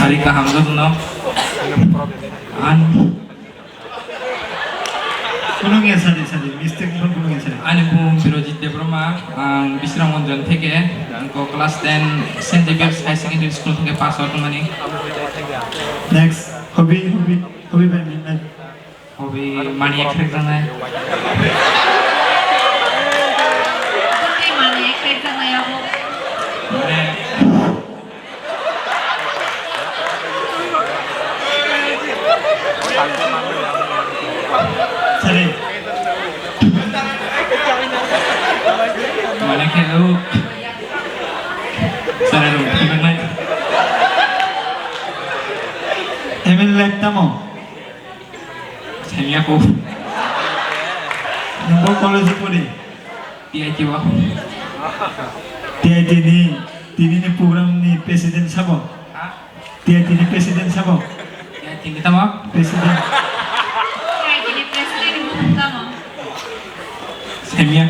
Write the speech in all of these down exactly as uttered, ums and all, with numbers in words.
Ari kaham jotono. An Kunung ya sadi sadi, mistake pun kunung ya sadi. Ani bumung Birojit Debbarma, ang Bisramganj theke, ang ko class ten Saint Xavier's High Secondary School theke pass out mani. Next, hobby, hobby, hobby by midnight. Hobby mani ekhrek janai. Hobby mani ekhrek janai abo. Mane Sari. Mane khe o. Sari rung thangkang nai. Aim in life tamo? Saimya ko. Nungbo college pori? T I T o. T I T ni, tini ni program ni president sabo? Ha? T I T ni president sabo? T I T ni tamo? President. T I T ni president ni bumung tamo? Saimya.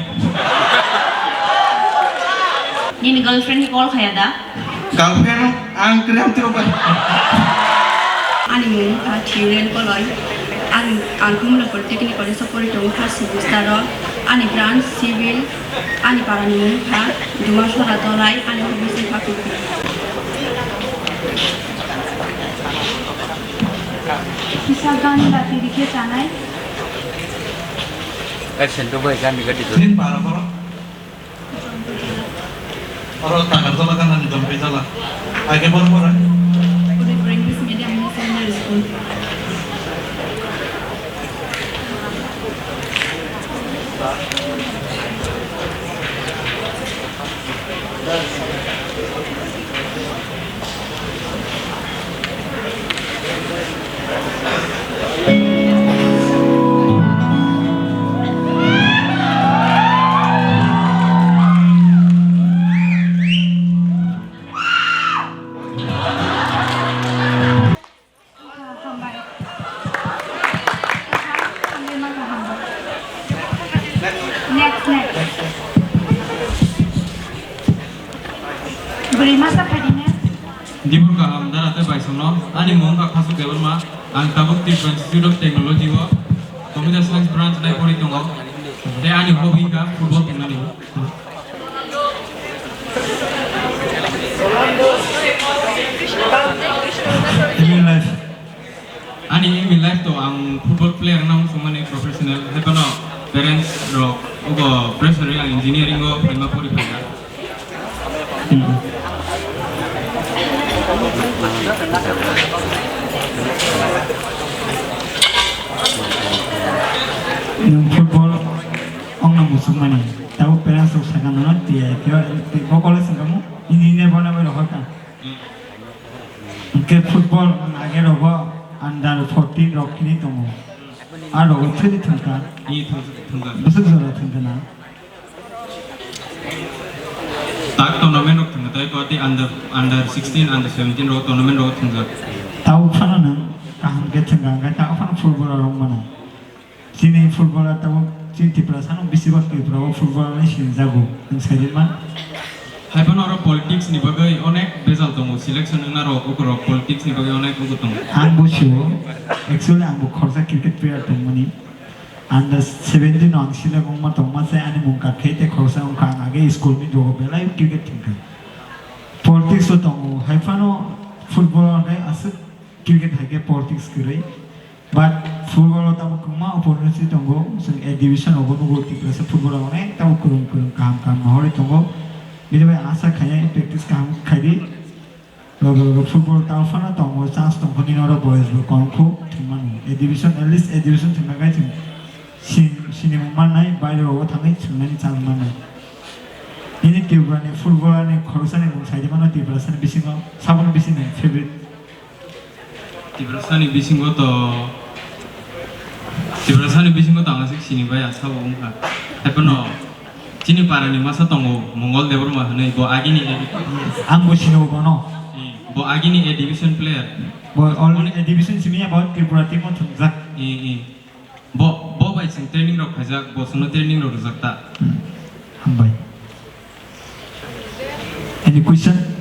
Nini girlfriend ni call khaya da? Girlfriend ang kriam tiro bai. Ani mung kha Thiulen Koloi. Ang, ang Kumula Polytechnic College o pori tongo first semester o. Ani branch civil. Ani para ni mung kha Dumasora Dolai. Ani hobby se kha kupi. Kisa gan bati rikhe chanai. Action to bai gan ni gati to. Din para para. Oro tagar jala ganani jompi jala. Age bor bor. Puri puri English medium ni secondary school. Hambai. Hambai maka hambai. Next, next. Bwrwi masa phaidi ne? Dibur kaham dara tei baisongno. Ani mung wngkha Khasuk Debbarma. Ang tabuk Tripura Institute of Technology o Computer Science branch nai pori tongo. Tei ani hobby wngkha football thwngnani. Aim in life. Ani aim in life to ang football player wngna muchungmani professional, hai phano parents rok obo pressure ri ang engineering o phaima pori phaikha. Nwng football wngna muchungmani, tabuk parents rok sakha nono T I P o, bo college wngkha mo engineer bona bai rohorkha. Hwnkhe football age rogo under fourteen rok hwnwi tongo. A rogo thwli thwngkha. Ni thwng-, thwngkha. Bwswk jora thwngkha na? Tak tournament rok thwngkha, tei kwatwi under, under sixteen, under seventeen rok tournament rok thwngkha. Tabuk phano nwng kaham khe thwngkha, hwnkhe tabuk phano football rok mano. Chini footballer tabuk chini Tiprasano bisi bak Tripura o footballer ni sinijak bo, nwng sai di man. Hai phano oro politics ni bagwi onek bejal tongo, selection wngna rok, ukurok politics ni bagwi onek ukur tongo. Ang bo sio, actually ang bo khoroksa cricket player tongmani. Under seventeen o ang select wngma tongma se ani mung kakhai tei khoroksa wngkha ang age school ni dogo belai cricket thwngkha. Politics o tongo, hai phano football hwnkhe aswk cricket hai khe politics kwrwi. But football o tabuk kwbangma opportunity tongo, chwng A division rogo nugo Tiprasa football rok onek tabuk kwrwng kwrwng kaham kaham rohorwi tongo. Bini bai asa khaiya practice kaham khaidi. Loge loge football tabuk phano tongo, chance tongkha nini oro boys bo kom kho thwngmani. A division, at least A division thwngna gai chwng sin-, sinimung mannai, baire rogo thangwi thwngnani chance mannai. Nini Tripura ni footballer ni khoroksa ni mung saidi mano Tiprasa ni bisingo, sabono bisi ni favorite? Tiprasani bisingo to, Tiprasani bisingo to ang aswk sini bai, ang sabo wngkha. Hai phano chini para ni masa tongo Mongol Debbarma hwnwi, bo agini A D, Yes, ang bo sino bono. Eh, bo agini A division player. Bo already A division simi ya, bo Tripura team o thwngjak. Eh, eh. Bo, bo bai chwng training rok khaijak, bo chwngno training rok rijak ta. Hmm. Hambai. Any question?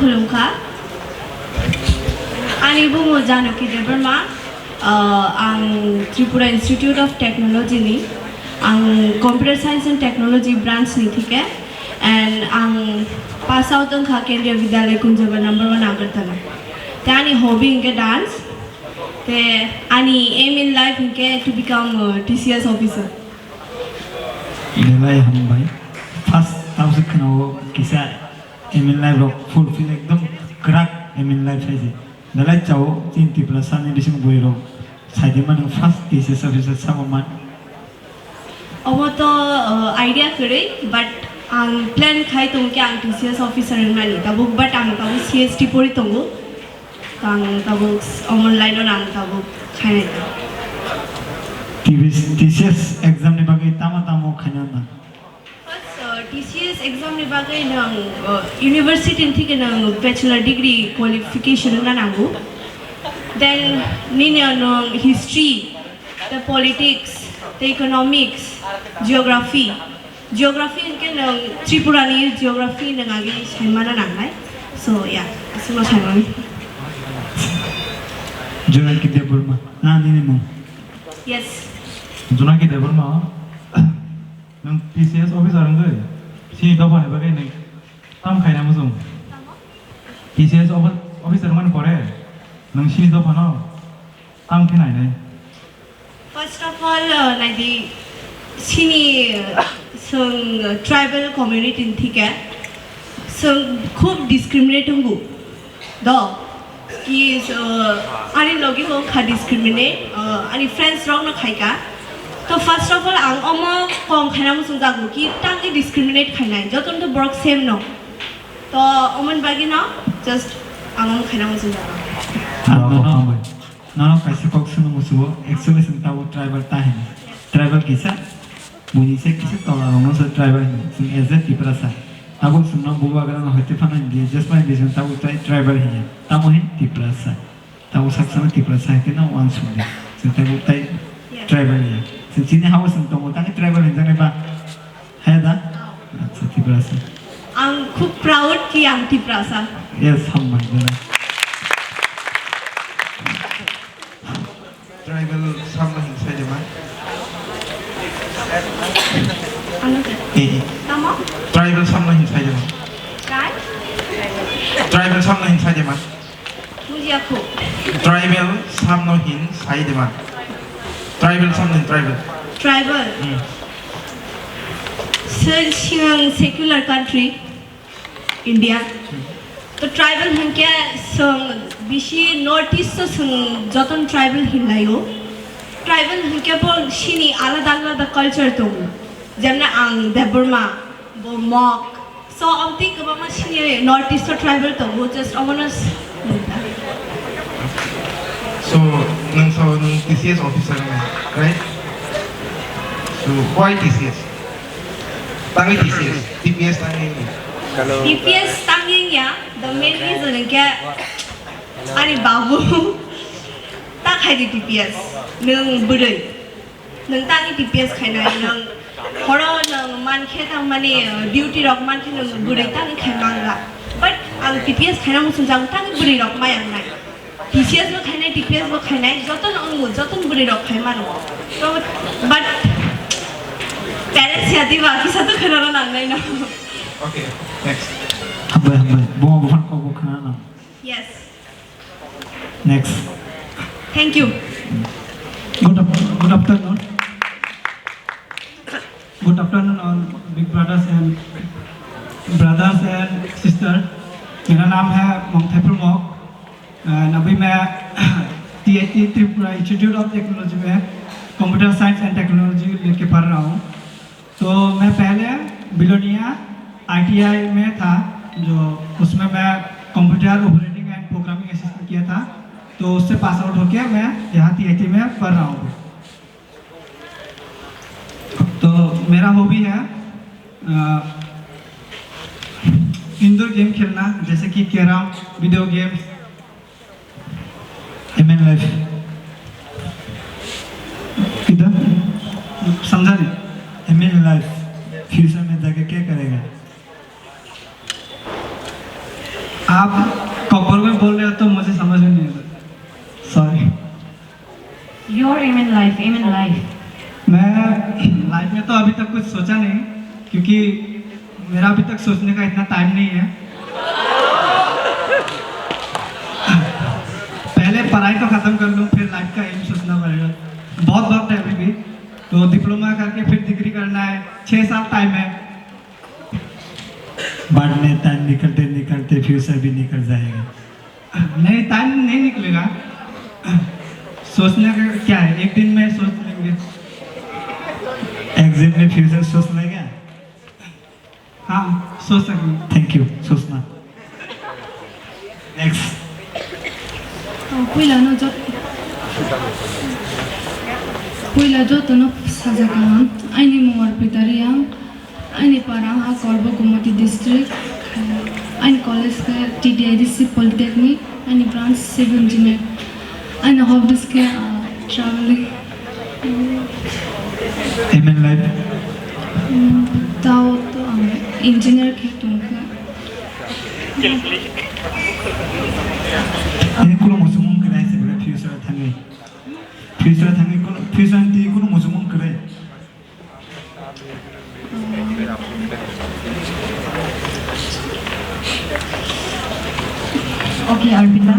Khulumkha. Ani bumu Janoki Debbarma. Uh, ang Tripura Institute of Technology ni. Ang Computer Science and Technology branch ni thike. And ang pass out wngkha Kendriya Vidyalaya Kunjaba number one Agartala. Te ani hobby hwnkhe dance. Te ani aim in life hwnkhe to become, uh, T C S officer. Belai hambai. First, tamo se khwnao kisa aim in life rok fulfill ekdom kwrak aim in life sai se. Belai chao chini Tripura sani bising bwrwi rok sai di mani first T C S officer sama man. Omo to, uh, idea kwrwi, but ang plan khai tong khe ang T C S officer wngnani tabuk, but ang tabuk C S T pori tongo. Ang tabuk omo line o ang tabuk khainai ta. T V, T C S exam ni bagwi tamo tamo khaina na? First, uh, T C S exam ni bagwi nang, uh, university ni thike nang bachelor degree qualification na nango. Then nini nang history, the politics, the economics, geography. Geography hwnkhe nwng Tripura ni geography nwng agi saimana nangnai. So, yeah, aswkno saimani. Jonaki Debbarma, na nini mung? Yes. Jonaki Debbarma, nwng T C S officer wngwi, sini dopha ni bagwi nwng tam khaina muchung? T C S offi-, officer wngmani pore, nwng sini dopha no tam khe nainai? First of all, uh, naidi, sini, uh, sung, uh, tribal community ni thike, sung khub discriminate wngu. Do, ki, uh, ani logi ho kha discriminate, uh, ani friends rok no khai ka. To first of all, ang omo kong khaina muchung jago ki tangi discriminate khainai. Joto no to borok same no. To omon bagi no, just ang omo khaina muchung jago. Ang no, no. Nono kaisa kok swngno musugo, actually chwng tabuk tribal ta hino. Tribal kisa, buini se kisa tola rokno se tribal hino. Chwng as a Tiprasa. Tabuk chwngno bubagra no hoite phano India, just like this, tabuk tai tribal hinya. Tamo hin Tiprasa. Tabuk sak sana Tiprasa hai khe no uansuk di. Chwng tabuk tai tribal hinya. Chwng chini hao chwng tongo, tani tribal hinjaknai ba? Haya da? Acha, Tiprasa. Ang khub proud ki ang Tiprasa. Yes, hambai, jana. Tribal samno hin sai de man. Ano de. Eh, eh. Tamo? Tribal samno hin sai de man. Kai? Tribal samno hin sai de man. Bujiya kho. Tribal samno hin sai de man. Tribal samno hin tribal. Tribal. Hmm. Sir, siang secular country, India. Hmm. To tribal hinkhe song bisi North East to song joton tribal hinlayo. Tribal hinkhe bo sini alada alada culture tongo. Jemne ang Debbarma, bo Mok, So, amtwi kwbangma senior North East o tribal tongo, just omono s-, So, nwng sao nwng T C S officer nai, right? So, why T C S? Tangwi T C S, T P S tangwi. T P S tangwi ya, the main reason hwnkhe ani babu ta khai di T P S, nwng bwrwi. Nwng tangwi T P S khainai, nwng horo nwng mankhe tangmani, uh, duty rok mankhe nwng bwrwi tangwi khai mangla. But ang T P S khaina muchungjago tangwi bwrwi rok maya wngnai. T C S bo khainai, T P S bo khainai, jotono wngo, jotono bwrwi rok khai mano. To, but parents ya diba kisa to khwnana nangnai no. Okay, next. Hambai, hambai. Bo, bo phan kok bo khwnana nang. Yes. Next. Thank you. Good af-, good afternoon. Good afternoon, all big brothers and brothers and sister. मेरा नाम है मोंगथाइफुल mock. And अभी मैं T I T Tripura Institute of Technology में Computer Science and Technology लेके पढ़ रहा हूँ। तो मैं पहले बिलोनिया I T I में था, जो उसमें मैं computer operating and programming assistant किया था। तो उससे पास आउट होके मैं यहाँ T I T में पढ़ रहा हूँ। तो मेरा हॉबी है, अ, इंडोर गेम खेलना, जैसे कि carrom, video games. Aim in life. किधर? समझा नहीं। एम इन लाइफ, फ्यूचर में जाके क्या करेगा? आप Your aim in life, aim in life. मैं लाइफ में तो अभी तक कुछ सोचा नहीं, क्योंकि मेरा अभी तक सोचने का इतना टाइम नहीं है। पहले पढ़ाई तो खत्म कर लूँ, फिर लाइफ का एम सोचना पड़ेगा। बहुत वक्त है अभी भी, तो डिप्लोमा करके फिर डिग्री करना है, छः साल टाइम है। बाद में टाइम निकलते निकलते फ्यूचर भी निकल जाएगा। नहीं, टाइम नहीं निकलेगा। सोचने का क्या है, एक दिन में सोच लेंगे। एक दिन में फ्यूचर सोच लेगा। हाँ, सोच सकते हैं। थैंक यू, सोचना। Next. Puila no jot, puila joto no saja kaham. Aini mung Arpita Reang. Aini para ha Korba Gumati district. Aini college ke T T I D C Polytechnic. Aini branch civil engineer. Aini hobbies ke, ah, traveling. Aim in life? Hmm, tao to ang engineer khe tongkha. Ini kulo muchung wng kwrwi se bwrwi future thangwi. Future thangwi kulo, future twi kulo muchung wng kwrwi. Okay, Arpita,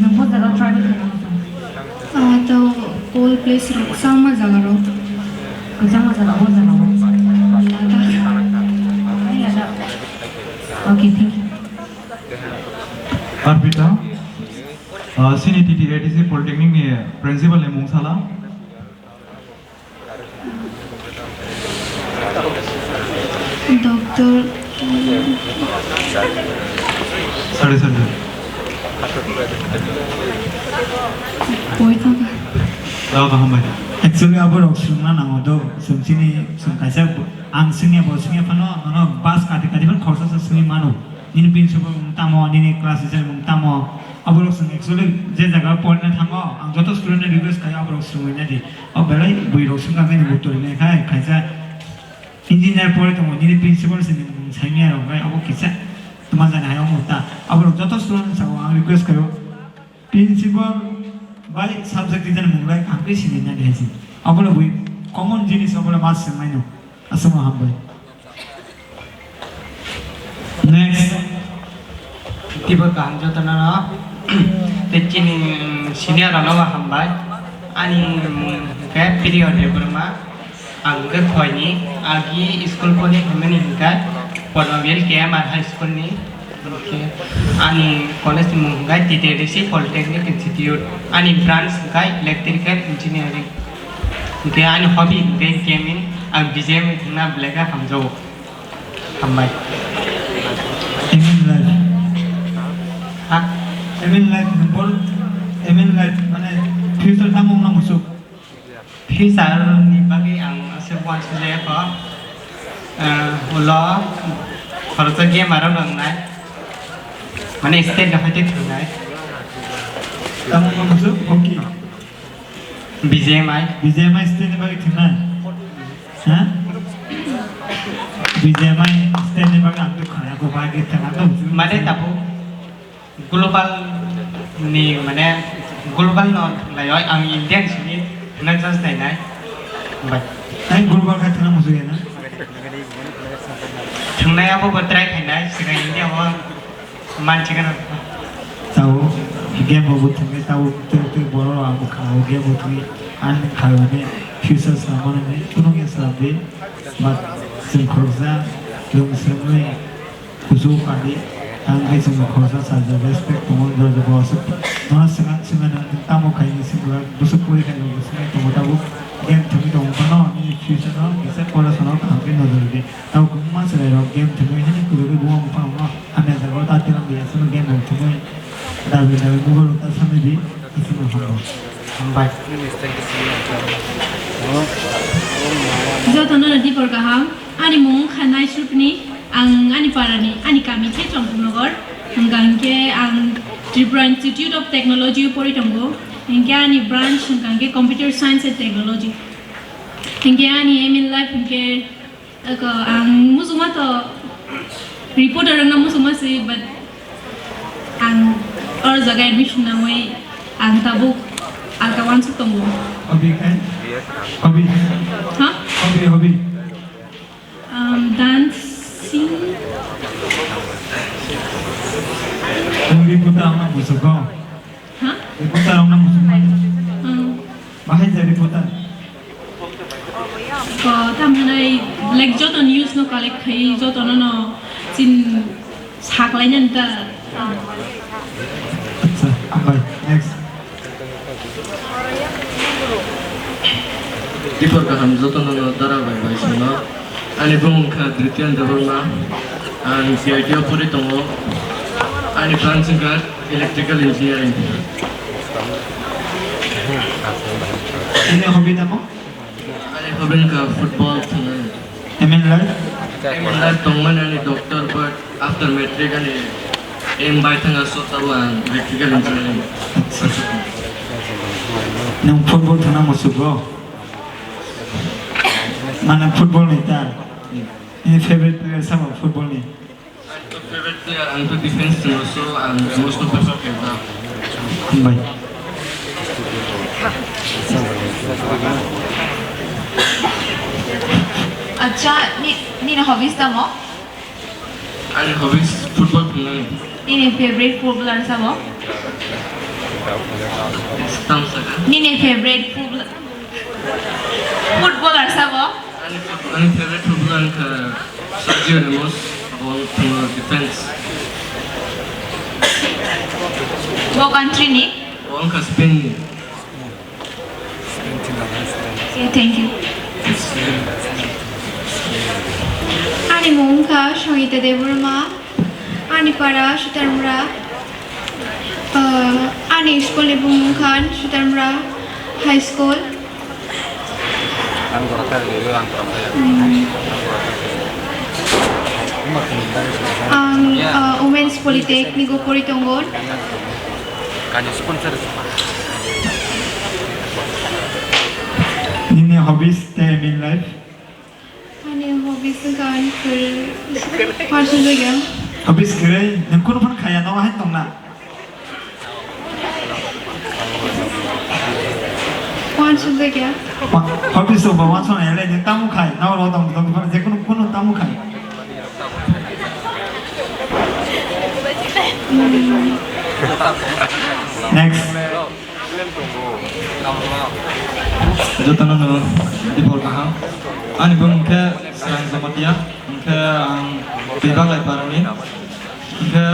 nwng bo jaga travel khaina muchung? Ah, to cold place rok, kwchangma jaga rok. Kwchangma jaga, o jaga o. Ladakh. Ai, Ladakh. Okay, thank you. Arpita, ah, sini T T A D C Polytechnic ni principal ni mung sala. Doctor. Sorry, sorry. Poi thangkha. Tao kaham bai. Actually, abo rok swngna nango do. Swng chini, swng kaisa, ang swngya, bo swngya phano, nono bus kati kati phano khoroksa se swngwi mano. Nini principal wng tamo, nini class teacher wng tamo, aborok chwng actually je jaga porina thango, ang joto student no request khaio aborok swngwi naidi. O belai bwrwi rok swngkha bini uttor hinwi khai, kaisa engineer pori tongo, nini principal se nini mung saimanya rok bai abo kisa twma jani hai omo ta. Aborok joto student sao ang request khaio. Principal bai subject teacher ni mung bai kaham khe sini nani hai se. Abono bui common jinis abono ma swngnaino. Aswkno hambai. Next. Tibor kaham jotono no. Tei chini, mm, senior rok no hambai. Ani mung khe Priyo Debbarma. Ang khe phoini agi school pori hwnmani hwnkhe Pornobel K M R High School ni, hwnkhe ani college ni mung hwnkhe T T A D C Polytechnic Institute, ani branch hwnkhe Electrical Engineering, hwnkhe ani hobby hwnkhe gaming, ang B G M I thwngna belai khe hamjago, hambai. Aim in life. Ha? Aim in life, aim in life, mane future tamo wngna muchuk? Future ni bagwi ang aswk uansukjak kho, eh, ulo khoroksa game aro nwngnai, mane state ni hoite thwngnai. Tamo wngkha hockey? B G M I. B G M I state ni bagwi thwngnai? Ha? B G M I state ni bagwi ang twi khwnaya kho, bagwi thwngna tong. Mane tabuk Global ni mane global no thwnglai oi, ang Indian simi thwngna chance nainai. Bai. Ai global kha thwngna muchung ya na? Thwngnai abo bo try khainai, swkang India o manchikano. Tao game bo thwngwi tao twi twi borok rok ang kha o game bo thwngwi ani kha o ni future swnam mani kunu ya swnam di. But chwng khoroksa lung swrwngwi Kuchuk kadi, ang khe chwngno khoroksa sajak, respect tongo, joto bo aswk. Nono swkang swngano nwng tamo khai hwnwi swngkha, bwswk pori khai bo swngwi tongo tabuk. Game thwngwi tongo phano nini future no kisa porasona o kaham khe nojor rwdi. Tabuk kwbangma chwrairok game thwngwi haino kwrwgwi bo wng phano hamya jagao ta twilang ya, aswkno game rok thwngwi dabi dabi mobile rok ta sanwi di, aswkno hambai. Hambai. Jotono no dibor kaham. Ani mung wngkha Naisrupni, ang ani parani, ani kami khe Chongkongnagar. Hwnkha hinkhe ang Tripura Institute of Technology o pori tongo. Hinkhe ani branch hwnkha hinkhe Computer Science and Technology. Hinkhe ani aim in life hinkhe, ako, ang muchungma to reporter wngna muchungma se, but ang or jaga admission nangwi ang tabuk Alka wansuk tongo. Hobby khai? Hobby. Ha? Hobby, hobby. Um, dancing. Ang reporter ang nang musugo. Ha? Reporter ang nang musugo. Hmm. Bahai jai reporter. Ko tamhinai, like, joto news no collect khai, joto no no chin saklainani ta. Acha, bye. Next. Dipor kaham jotono no dara bai bai songno. Ani bumung kha Drityan Debbarma. Ang C I T o pori tongo. Ani branch wngkha electrical engineering. Ini hobby tamo? Ani hobby wngkha football thwngwi. Aim in life? Aim in life tongmani ani doctor, but after matric ani aim bai thanga, so tabuk ang electrical engineering. Nwng football thwngna musugo? Mane football ni ta? Nini favorite player sabo football ni? Ang to favorite player, ang to defense team, so ang most of the soccer na. Hambai. Acha, ni, nini hobbies tamo? Ani hobbies football thwngwi. Nini favorite footballer sabo? Tam saka. Nini favorite football-, footballer sabo? Ani, ani favorite footballer wngkha Sergio Ramos, bo wngkha defense. Bo country ni? Bo wngkha Spain ni. Okay, thank you. Ani mung wngkha Sangita Debbarma, ani para Sutarmura, uh, ani school ni bumung wngkha Sutarmura High School. Ang, uh, Women's Polytechnic o pori tongo. Nini hobbies tei aim in life? Ani hobbies wngkha ani career. Personal ya. Hobbies kwrwi, nwng kunu phano khaya, no hai tongna? Wansuk ya. Wa-, hobbies rok ba wansuk ya le, nwng tamo khai, no ro tong tong phano je kunu kunu tamo khai. Hmm. Next. Jotono no dipor kaham. Ani bumung khe Srang Jamatia, hwnkhe ang Twibaglai parani. Hwnkhe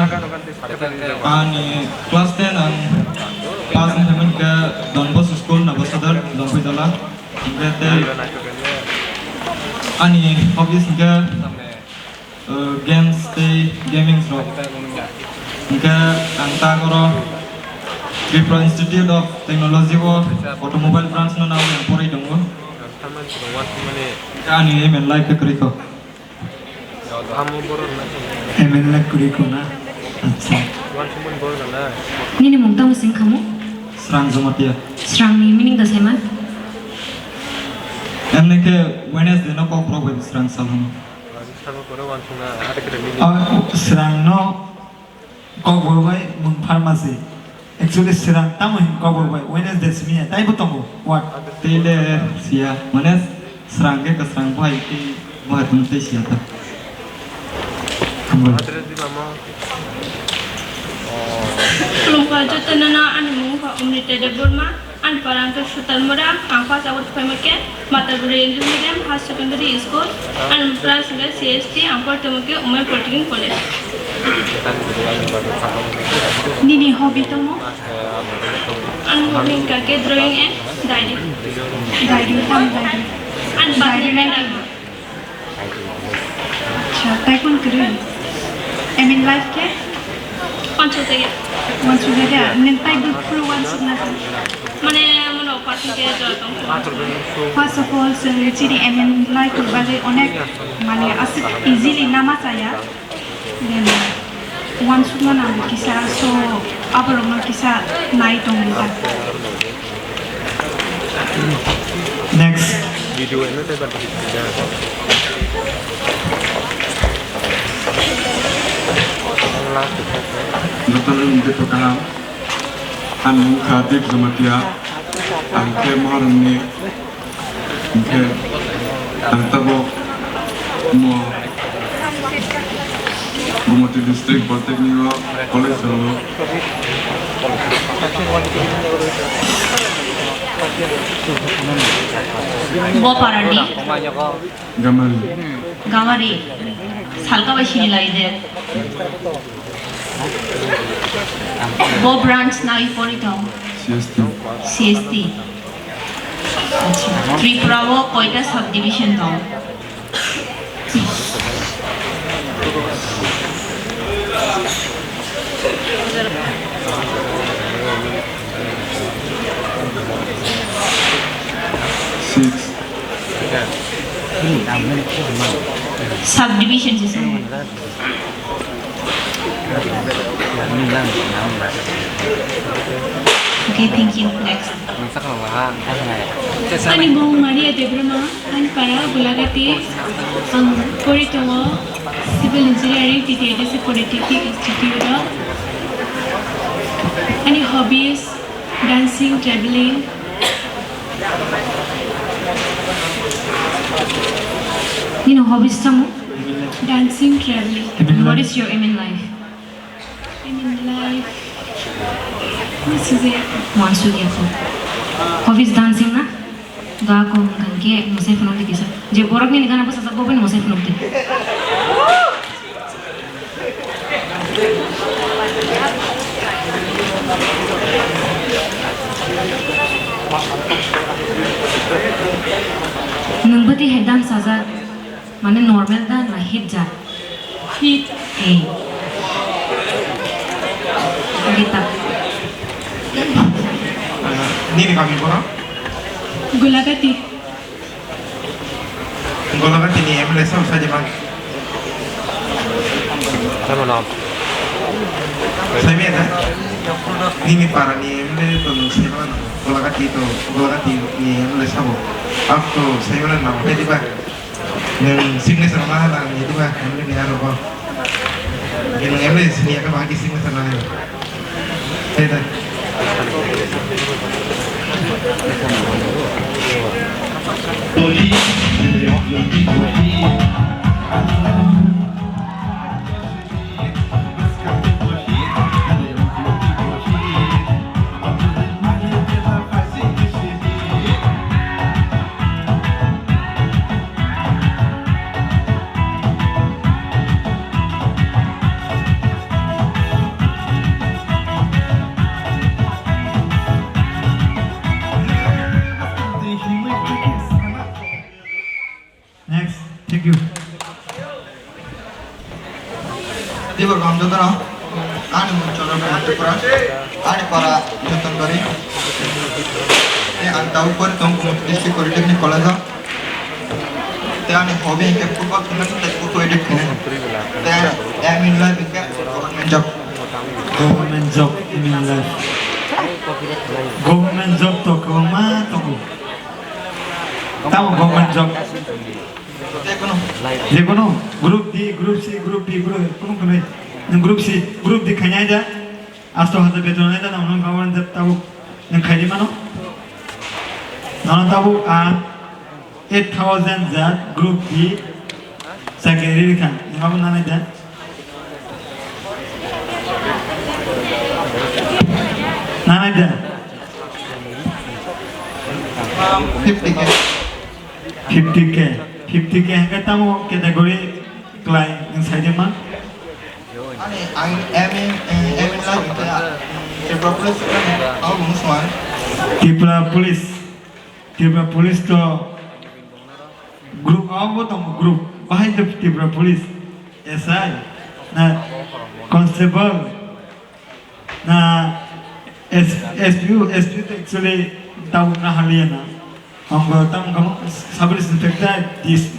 ani class ten ang pass wngkha, hwnkhe Don Bosco School, Nabasadar, Longpui Dola. Hwnkhe tei ani hobbies hwnkhe uh, games tei gaming rok. Hwnkhe ang ta oro Tripura Institute of Technology o automobile branch no nangwi ang porwi tongo. Hwnkhe ani aim in life khe kwrwi kho. Aim in life kwrwi kho na? Acha. Nini mung tamo sing khamu? Srang Jamatia. Srang ni meaning da saiman? Emne khe Wednesday no kok rok bai srang sal hwn. Ah, srang no kokborok bai mung pharmacy. Actually, srang tamo hin kokborok bai Wednesday simi ya, taibo tongo. What? Tei le siya, mane srang khe kwsrang bai tei bai tong tei siya ta. Hambai. Khulumkha jotono no, ani mung kha Amrita Debbarma, ani para wngkha Sutarmura, ang first abo phaima khe Matabari English Medium Higher Secondary School, ani branch wngkha C S T, ang portamo khe Women Polytechnic College. Nini hobby tamo? Ani hobby wngkha khe drawing and diary. Diary, tam diary. Ani diary writing. Acha, tai kun kwrwi? Aim in life khe? Wansuk jagya. Wansuk jagya? Nwng tai bwkhru wansuk na kha? Mane, mano, first khe jora tong. First of all, chwng chini aim in life ni bagwi onek, mane, aswk easily nama chaya. Then, wansukna nango kisa, so, aborokno kisa nai tongdi ta. Next. Jotono ni tei kaham. Ani mung kha Dip Jamatia. Ang khe Maharani, hingkhe ang tabok mo Gumoti District Polytechnic o college o. Bo parani? Gamari. Gamari. Salka bai sini lai de. Bo branch nai pori tong? C S T. C S T. Acha. Tripura o koita subdivision tong? Six. Subdivision se sir. Okay, thank you. Next. Ani bung Maria Debroma, ani para Gulagati, ang pori tongo Civil Engineering T T A D C Polytechnic Institute o. Ani hobbies, dancing, traveling. Nini hobbies tamo? Dancing, traveling. Aim in life. What is your aim in life? Aim in life. Wansuk ya kho. Wansuk ya kho. Hobbies dancing na? Ga ko hwnkha khe mwsai phunuk di kisa. Je borok nini gana bwsajak bo bini mwsai phunuk di. Nwng bwtwi hai dance sajak, mane normal da na hit jak? Hit. Ei. Hit ta. Nini kami kono? Gulagati. Golagati ni M L A sabo sai di man. Tamo no. Sai mi ada. Nini para ni M L A to nung sai man. Golagati to, Golagati ni M L A sabo. Ak to sai man na sai di ba. Nung signature ma na ni di ba. M L A ni aro ba. Nung M L A sini ya ka ba ki signature na ni. Next, thank you. Tibor gom jotono, ani mung Chandra Kumar Tripura, ani para Joton Bari, tei ang tabuk pori tong Kumut District Polytechnic College o, tei ani hobby hinkhe football khainani tei photo edit khainani, tei ani aim in life hinkhe government job. Government job aim in life. Government job to kwbangma tongo. Tamo government job. Jekono group D, group C, group D, group, kunu kunu. Nwng group C, group D khainai da. Asto hajar beton nai da, nwng government job tabuk nwng khaidi mano. Nono tabuk a eight thousand jat group D chakri rikha. Nwng abo nanai da. Nanai da. Fifty K. Fifty K. Fifty K hingke tamo category klai nwng sai de ma? Ani ang M A, eh, M A lai hingke, ah, Tripura Police, ah, bung suan. Tripura Police. Tripura Police to group, ah, bo tong group. Bahai to Tripura Police. S I. Na constable. Na S-, S P O, S P O to actually tabuk na haliya na. Ang bo tam kamo sub inspector, D S,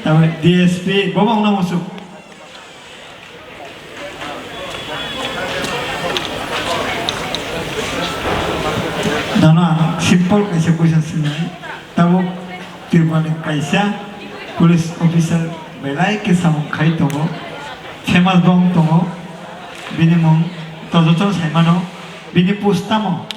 tabe D S P, bo bang na musuk. Dano ang simple kaisa question sinai. Tabuk Tripura ni kaisa police officer belai khe samung khai tongo, famous bo wng tongo, bini mung to jotono sai mano, bini post tamo?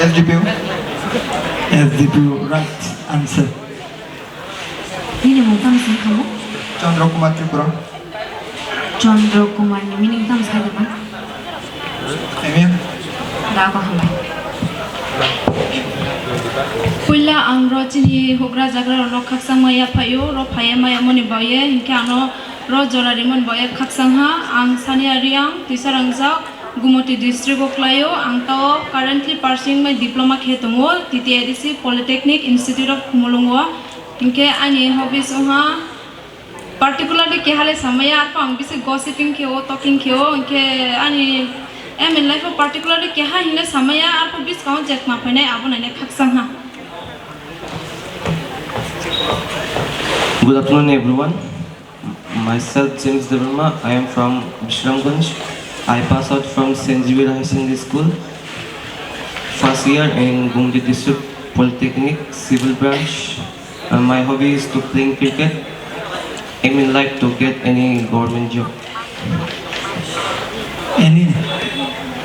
S D P O. S D P O, right answer. Nini mung tamo sini kamo? Chandra Kumar Tripura. Chandra Kumar ni meaning tamo sai dama? Amen. Da ko hambai. Puila ang ro chini hugra jagra rok khaksa maya phaio, ro phaya maya moni baye, hinkhe ano ro jora rimon baye khaksang ha, ang Sania Riang, tisa rangjak, Gumoti district o khlaio, ang tao currently pursuing my diploma khe tongo, T T A D C Polytechnic Institute of Khumulwng o, hinkhe ani hobbies wngha, particularly keha le samaya, arpho ang bisi gossiping khe o, talking khe o, hinkhe ani aim in life o particularly keha hinle samaya, arpho buskang o je kma phainai abo naina khaksang ha. Good afternoon, everyone. Myself, James Debbarma. I am from Bisramganj. I pass out from Saint Xavier Higher Secondary School, first year in Gumoti District Polytechnic, civil branch. And my hobby is to playing cricket. Aim in life to get any government job. Any,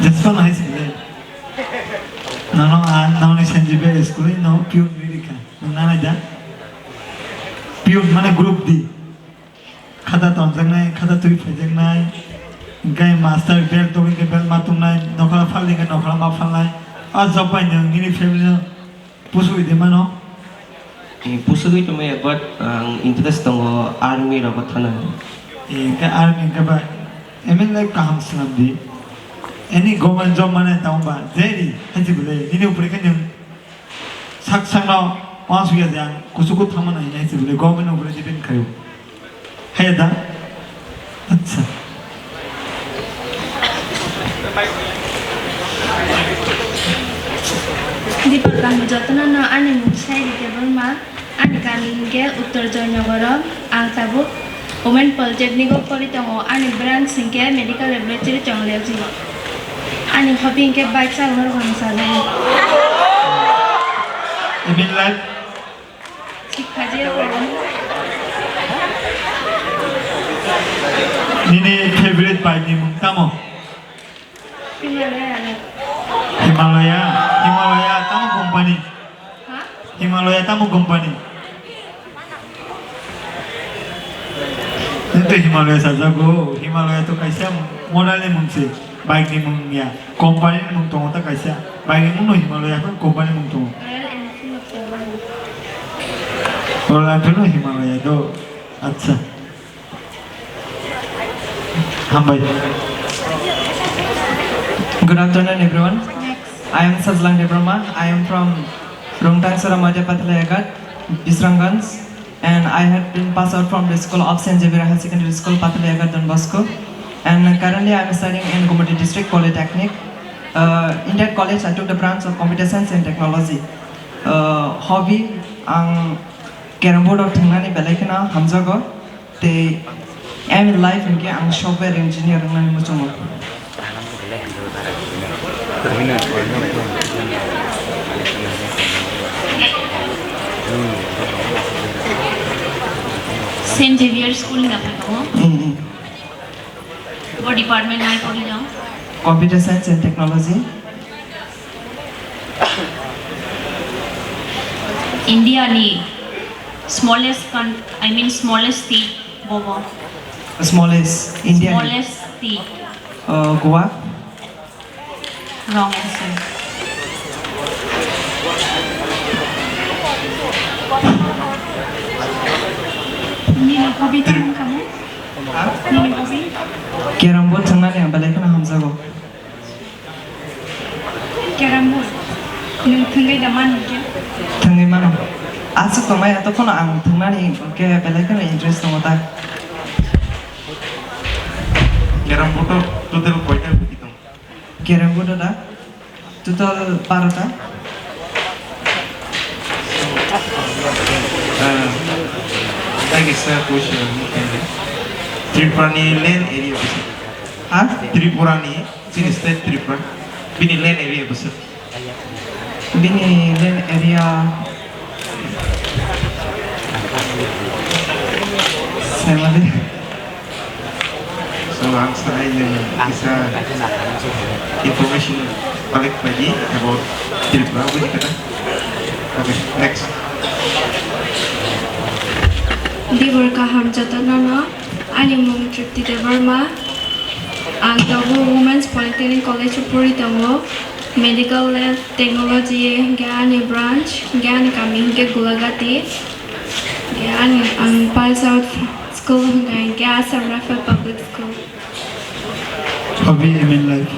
just one high school. No, no, I, no, no, Saint Xavier School, no, pure America. No, no, no, pure, mane group D. Khata tonjaknai, khata twi phaijaknai, hinkhe master bel tongwi khe bel ma tongnai, nokhala phaldi khe nokhala ma phalnai. A job bai nwng nini family no pusugwi de mano? Eh, pusugwi tongmaya, but ang interest tongo army rogo thana. Eh, hinkhe army hinkhe ba M L A kaham swnam di. Any government job mane tamo ba, jeri, haji bole, nini upre khe nwng Sak sakno uansukya je ang kuchugo thangmano hwnwi hai se bwle government ni upore depend khaio. Haiya da? Acha. Dipal kami jotono no ani mung Sairi Debbarma, ani kami hwnkhe Uttor Joynagoro, ang tabuk Women Polytechnic o pori tongo, ani branch hinkhe medical laboratory chong le jio. Ani hobby hinkhe bike chawi rok ang sajagwi. Aim in life? Sikha je o. Nini favorite bike ni mung tamo? Himalaya. Himalaya, Himalaya tamo company? Ha? Himalaya tamo company? Nito Himalaya sajago, Himalaya to kaisa model ni mung se, bike ni mung ya, company ni mung tongo ta kaisa, bike ni mung no Himalaya, company ni mung tongo. Royal Enfield of Japan. Royal Enfield no Himalaya do, acha. Hambai. Good afternoon, everyone. I am Sajlang Debbarma. I am from Rungtangsara Madhya Pathalaya Ghat, Bisramganj, and I had been passed out from the school of Saint Xavier Higher Secondary School, Pathalaya Ghat, Don Bosco. And currently, I am studying in Gumoti District Polytechnic. Uh, in that college, I took the branch of Computer Science and Technology. Uh, hobby, ang carrom board o thwngnani belai kheno hamjago. Tei aim in life hinkhe ang software engineer wngnani muchungo. Saint Xavier School ni naphai tongo. Mm, mm. Bo department nai pori jang? Computer Science and Technology. India ni smallest coun-, I mean smallest state bobo. Smallest, India ni. Smallest state. Uh, Goa. Wrong answer. Nini hobby tamo kamo? Ha? Nini hobby? Carrom board thwngnani ang belai kheno hamjago. Carrom board. Nwng thwngwi da mano khe? Thwngwi mano. Aswk tongmai, ato phano ang thwngnani hwnkhe belai kheno interest tongo ta. Carrom board o total koita guti tongo? Carrom board o da total baro ta. Ah, thank you, sir. Question. Tripura ni land area bwswk? Ha? Tripura ni Chini state Tripura. Bini land area bwswk? Bini land area. Saimali. So, ang sanai nwng kisa information. Collect by the about Tripura, buji kata. Okay, next. Dibor kaham jotono no, ani mung Tripti Debbarma, ang tabuk Women's Polytechnic College o pori tongo, Medical Lab Technology hingke ani branch, hingke ani kami hingke Gulagati, hingke ani ang pass out school hingke hingke Assam Rifle Public School. Hobby, aim in life.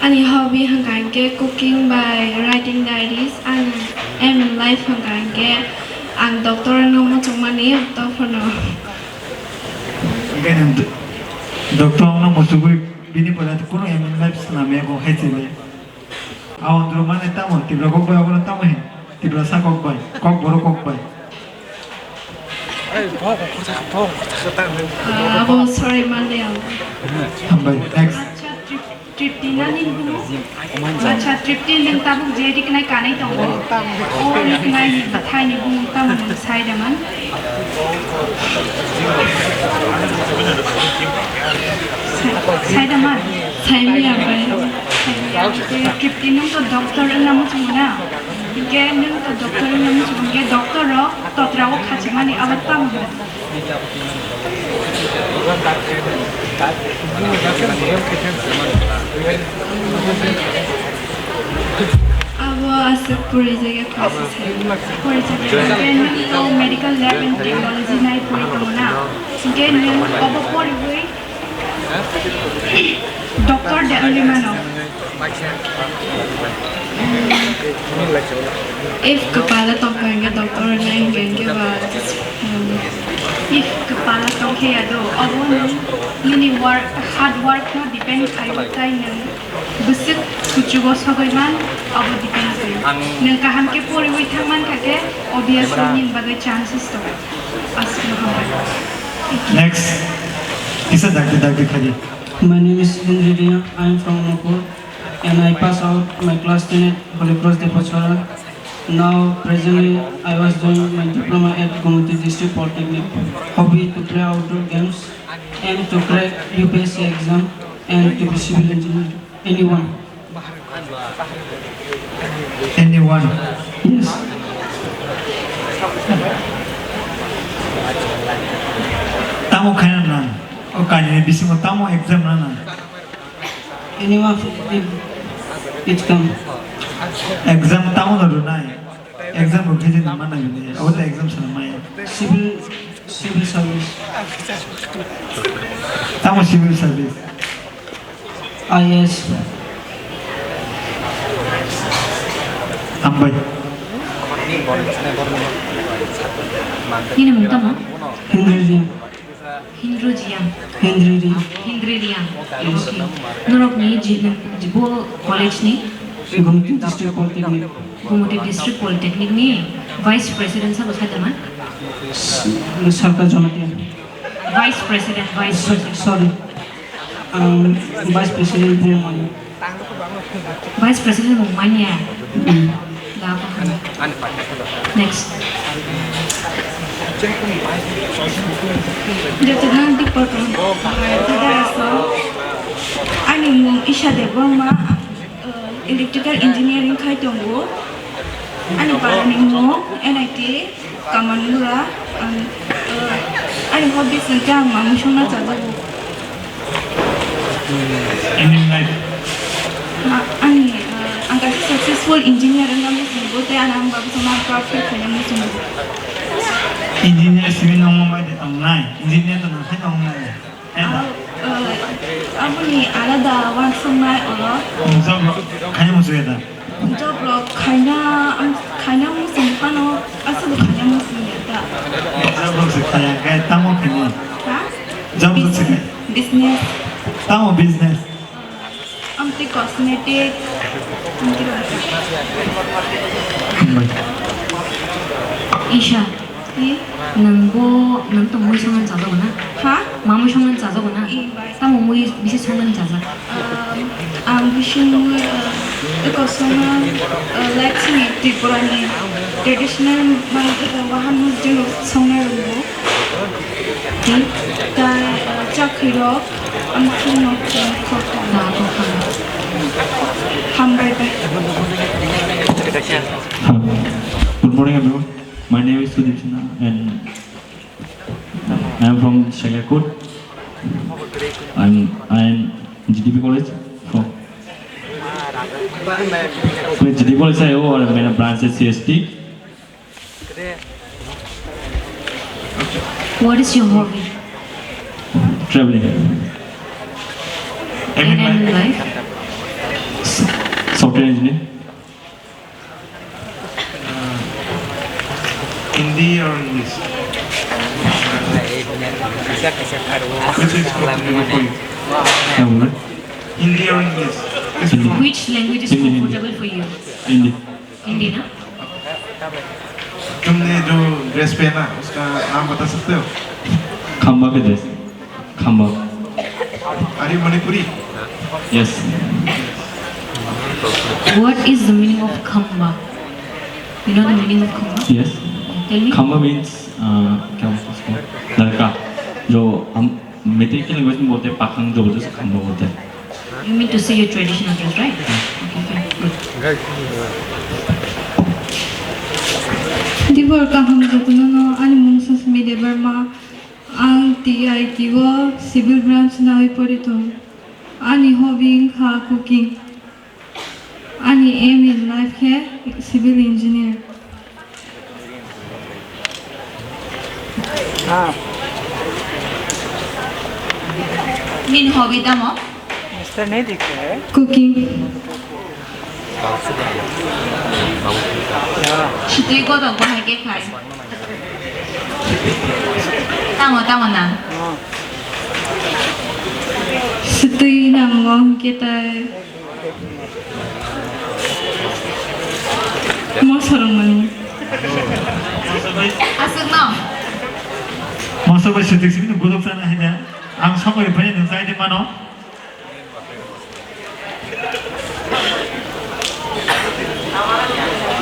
Ani hobby hwnka hwnkhe cooking bai writing diaries. Ani aim in life hwnka hwnkhe ang doctor wngna muchungmani, doctor no. Hwnkhe nwng do-, doctor wngna muchungwi bini pore kunu aim in life swnam ya bo hai chile. Aw, andro mane tamo, Tipra kok bai abono tamo hin? Tipra sa kok bai, kok borok kok bai. Ah, abo sorry, Malayalam. Hambai, next. Acha, trip, trip dinani bumu. Acha, trip din nang tabuk je riknai kanai tongo. O riknai ni bathai ni bumu tamo nang sai daman. Sai, sai daman. Sai mi abai. Sai mi abai. Trip din nang to doctor na mo chungo na. Hingke nwng to doctor wngna muchung hingke doctor rok totra o khachimani abo tamo. Abo aswk puri jaga khasi sai. Puri jaga hingke nwng to medical lab and technology nai puri tongo na. Hingke nwng abo poriwi Doctor de only mano. If kapala tongkha hingke doctor nai hingke hingke ba, um, if kapala tongkhe ya do, abo nung nini work, hard work no depend khayo tai nung bwswk kuchugo sogoi man, abo depend khayo. Nung kaham khe poriwi thang man kha khe, obviously nini bagwi chances tongo. Aswk no hambai. Next. Kisa dakti dakti khaidi. My name is Indri Riang. I am from Mukul and I pass out my class ten at Holy Cross Depachara. Now, presently, I was doing my diploma at Gomati District Polytechnic. Hobby to play outdoor games and to crack U P S C exam and to be civil engineer. Anyone? Anyone? Yes. Tamo khaina nang? O kainwi bisingo tamo exam rwna? Anyone it, it come. Exam tamo no rwnai? Exam bo khaidi nang mana gini. Abo to exam sana maya. Civil, civil service. Tamo civil service? I A S. Hambai. Nini mung tamo? Hindri Riang. Hindru Jiang. Hindri Riang. Hindri Riang. Yes. Okay. Norok ni ji-, ji-, bo college ni? Gomati District Polytechnic. Gomati District Polytechnic ni Vice President sabo sai tama? S-, Sarkar Jamatia. Vice President, Vice President. Sorry. Um, Vice President Bumani. Vice President mung manya. Hmm. Da apa kan? Next. Joto nang di photo. Hai, tada aso. Ani mung Isha Debbarma, uh, electrical engineering khai tongo. Ani para ni mung N I T. Kamanura, ang, uh, ani hobbies hwnkhe ang mamung songna chajago. Aim in life. Ma-, ani, uh, ang kaisa successful engineer wngna muchungo, tei ani ang babu songna perfect khaina muchungo. Engineer simi nangma bai de tongnai, engineer to nang khai tongnai. Abo, uh, aboni alada uansuknai oro. Job rok khaina muchungya da? Job rok khaina, ang khaina muchung phano aswk khaina muchungya da. Job rok se khaya, khe tamo khaini? Ha? Job rok se khai? Business. Tamo business? Amtwi cosmetic. Hambai. Isha. Hi? Nwng bo, nwng to mui songna chajago na? Ha? Ma mui songna chajago na? Ee, bai. Tamo mui bisi songna chajak? Um, ang bisi mui, uh, eko songna, uh, like chini Tripura ni traditional mai eko wahan mui jeng songna rwngo. Hi? Tai, uh, chakri rok, ang songno khoroksa. Da, khoroksa. And I'm from Shakirkot. I'm, I'm G D P College from, G D P College I O, or main branch is C S T. What is your hobby? Traveling. Aim in life? Software engineer. Hindi or English? Which is comfortable for you? Hindi or English? Hindi. Which language is comfortable for you? Hindi. Hindi na? तुमने जो ड्रेस पहना, उसका नाम बता सकते हो? Khamba ke dress. Khamba. Are you Manipuri? Yes. What is the meaning of khamba? You know the meaning of khamba? Yes. Tell me. Khamba means, uh, क्या बोलते हैं उसको? लड़का। जो हम मैतेई की लैंग्वेज में बोलते हैं पाखांग, जो बोलते हैं उसको खम्बा बोलते हैं। You mean to say your traditional dress, right? Okay, fine, good. Dibor kaham jotono no, ani mung Susmi Debbarma, ang T I T o civil branch nawi pori tong. Ani hobby wngkha cooking. Ani aim in life khe civil engineer. Nini hobby tamo? Mister Nedi khe? Cooking. Sitwi godok bahai khe khai. Tamo, tamo na? Sitwi nango hwnkhe tai. Moso rwmani. Aswkno? Moso bai sitwi sitwi godok sana hai da. Ang sokoi bai nang jai de mano.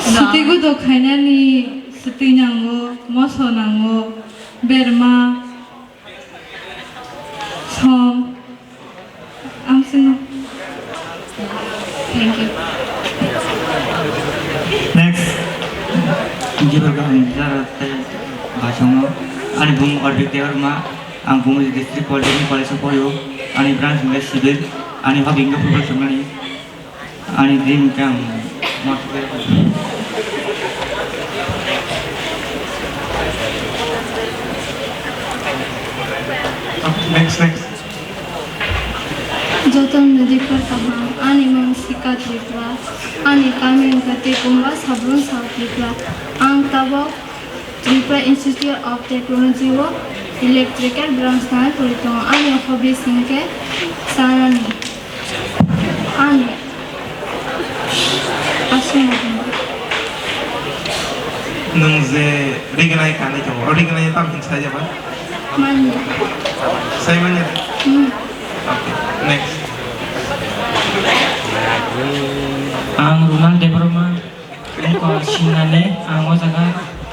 Sitwi godok khainani sitwi nango, moso nango, berma. Som. Ang sino. Thank you. Next. Gibor kaham jara tei basongo. Ani bung Orbit Debbarma. Ang Bungri District Polytechnic College o porio. Ani branch hwnkhe civil. Ani hobby hwnkhe football swngnani. Ani dream khe ang ma-, Next, next. Jotono dikor kaham, ani mung Sika Tripura, ani kami wngkha Tikumba, Sabrung South Tripura. Ang tabok Tripura Institute of Technology o electrical branch nai pori tongo. Ani hobbies hwnkhe chanani. Ani. Aswk. Nwng je rignai kanwi tongo, o rignai tamo hwn sai jaba? Manya. Sai manya? Hmm. Okay, next. Ang Runal Debbarma. Wngkha singnani ang o jaga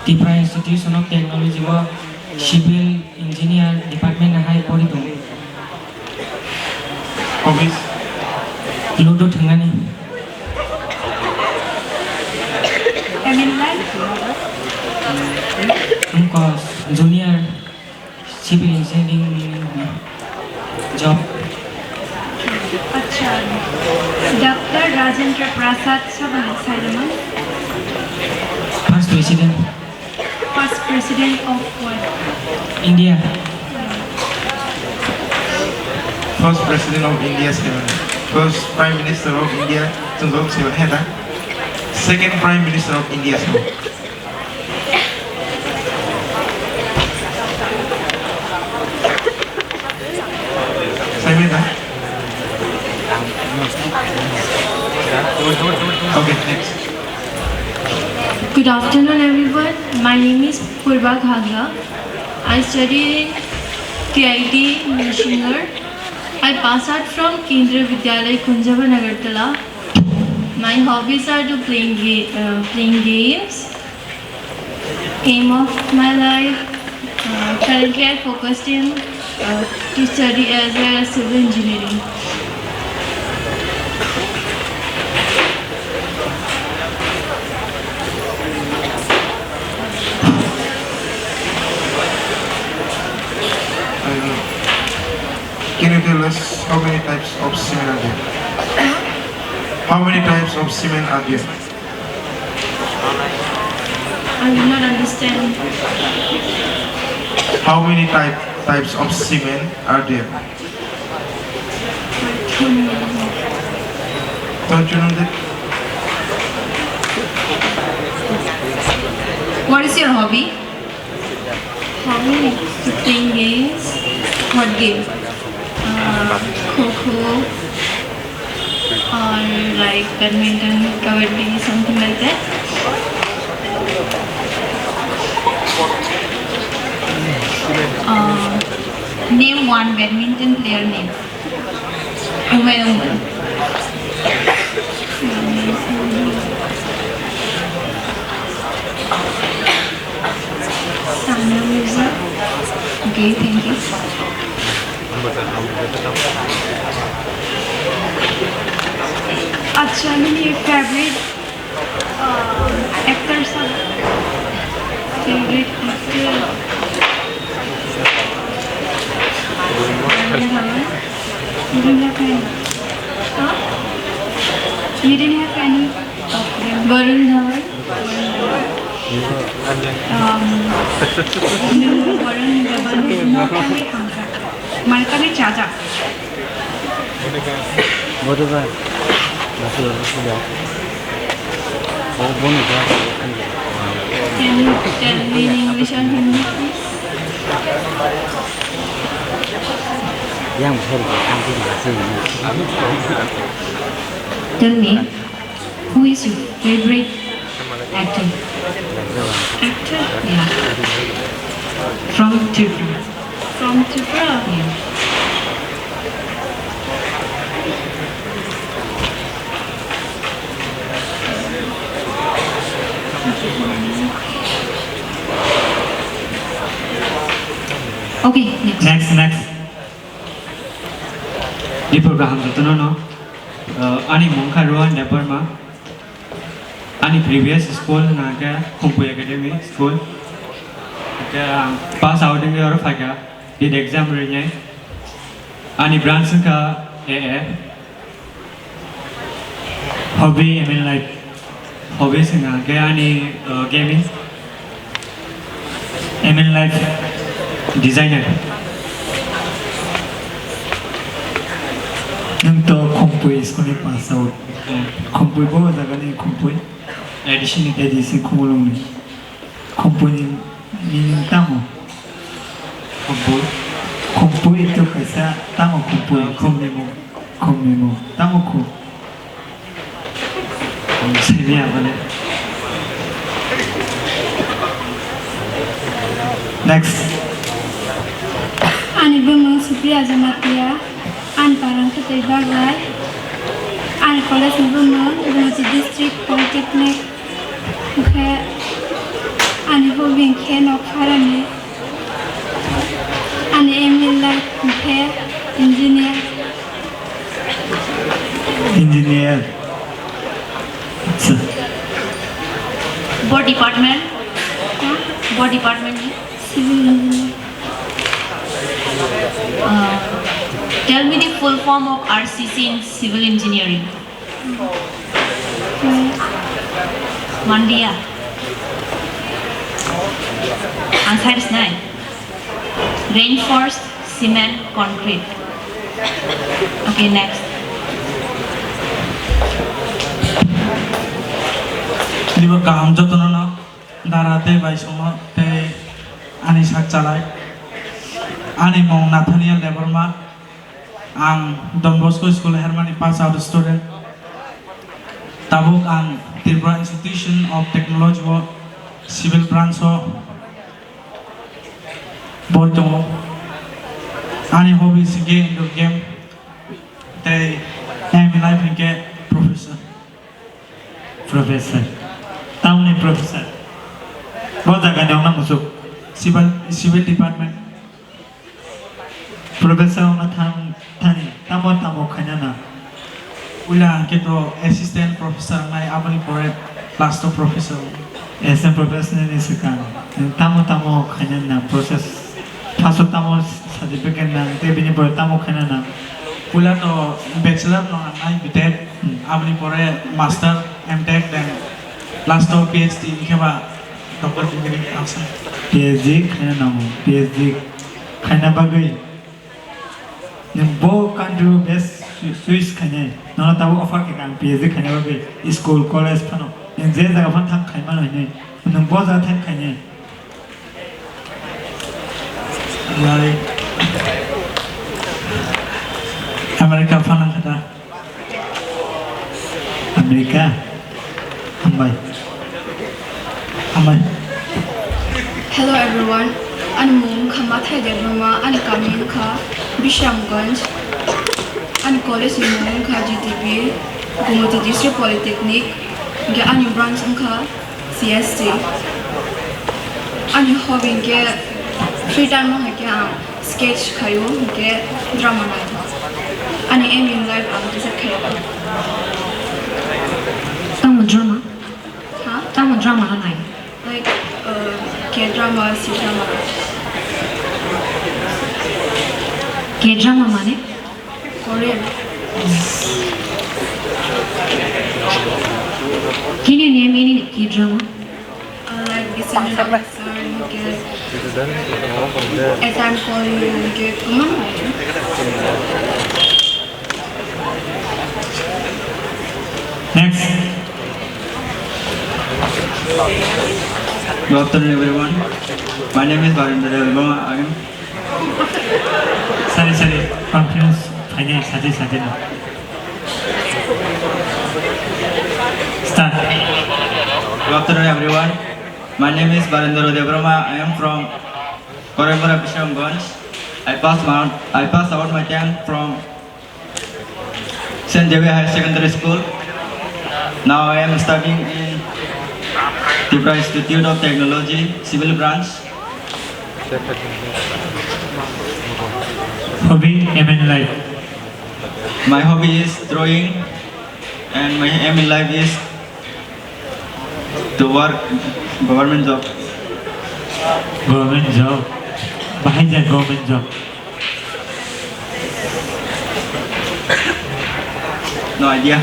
Tripura Institution of Technology o civil engineer department hai pori tongo. Hobbies? Ludo thwngnani. Wngkha junior civil engineering job. Acha, Doctor Rajendra Prasad saboni sairwmani? First President. First President of what? India. First President of India seven. First Prime Minister of India, chwng seven hai da. Second Prime Minister of India seven. Saimenta. Okay, next. Good afternoon, everyone. My name is Purba Ghagra. I studied in T I T Mashingarh. I passed out from Kendriya Vidyalaya Kunjabha Agartala. My hobbies are to playing ga-, uh, playing games. Aim of my life, uh, currently I focused in, uh, to study as a civil engineering. Tell us how many types of cement are there? How many types of cement are there? I do not understand. How many type, types of cement are there? Don't you know that? What is your hobby? Hobby? To playing games. What game? Uh, Kho Kho or like badminton, kabaddi, something like that. Uh, name one badminton player name. Humayun. Sania Mirza. Okay, thank you. Acha, any favorite, uh, actor, sir? Favorite actor? You don't have any? Huh? You didn't have any? Varun Dhawan. Um, Varun Dhawan. Markani chacha. Bodogan. Masuk, masuk, ya. Oh, bono ba. Can you tell me in English or Hindi, please? Yang besar, yang besar. Tell me, who is your favorite actor? Actor? Yeah. From Tripura. From Tripura? Yeah. Okay, next. Next, next. Dipur kaham jotono no. Uh, ani mung kha Rohan Debbarma. Ani previous school hwnkha khe Khumpui Academy School. Hwnkhe ang pass out wngwi oro phaikha, did exam rinai. Ani branch wngkha A A. Hobby, aim in life. Hobbies wngkha khe ani, uh, gaming. Aim in life, designer. Nwng to Khumpui school ni pass out. Hmm. Khumpui bo jaga ni Khumpui? A D C ni. A D C Khumulwng ni. Khumpui ni meaning tamo? Khumpui. Khumpui to kaisa tamo Khumpui? Ah, khum ni mung. Khum ni mung. Tamo khum? Simi abale. Next. Ani bumung Supriya Jamatia, ani parang khe tei Baglai, ani college ni bumung Gumati District Polytechnic, hwnkhe ani hobby hwnkhe nok pharani, ani aim in life hwnkhe engineer. Engineer. Acha. Bo department? Ha? Bo department ni? Civil engineer. Uh, tell me the full form of R C C in civil engineering. Mandia. Answer is nine. Reinforced cement concrete. Okay, next. Dibor kaham jotono no dara tei bai songno tei ani sak chalai. Ani mung Nathaniel Debbarma. Ang Don Bosco School Hermani pass out student. Tabuk ang Tripura Institution of Technology o civil branch o boi tongo. Ani hobbies hwnkhe indoor game tei aim in life hwnkhe professor. Professor. Tamoni professor? Bo jaga ni ongna musuk. Civil, civil department. Professor ongna thang thani tamo tamo khaina na? Ula hwnkhe to assistant professor wngnai, aboni pore last o professor. Assistant professor ni swkang nwng tamo tamo khaina na process First o tamo certificate nang, tei bini pore tamo khaina nang? Puila to bachelor no nangnai, B Tech, Hmm. aboni pore master, M Tech, then last o P H D, hinkhe ba doctor degree asa. P H D khaina nango, P H D khaina bagwi nwng bo country o best choice khainai, nono tabuk offer khaikha ang P H D khaina bagwi, school, college phano, nwng je jaga phano thang khaimano hinwi, nwng bo jaga thang khainai. Like America phanang kha da. America? Hambai. Hambai. Hello everyone, ani mung wngkha Mathai Debbarma, ani kami wngkha Bishramganj, ani college ni mung wngkha G T P, Gumoti District Polytechnic, hingke ani branch wngkha C S T. Ani hobby hingke free time o hingke ang sketch khaio, hingke drama naio. Ani aim in life ang kisa khaio. Tamo drama? Ha? Tamo drama no nai? Like, uh, K drama, C drama. K drama mane? Korean. Can you name any K drama? Uh, like Descendants of the Sun, Lucas, A Time for You, Lucas, come on. Next. Good afternoon, everyone. My name is Barendra Debbarma. I am Sorry, sorry, confidence phainai sadi sadi no. Start. Good afternoon, everyone. My name is Barendra Debbarma. I am from Korembura, Bishramganj. I passed my, I passed out my tenth from Saint Xavier Higher Secondary School. Now I am studying in Tripura Institute of Technology, Civil Branch. Hobby, aim in life. My hobby is drawing, and my aim in life is to work government job. Government job. Bahai ja government job. No idea.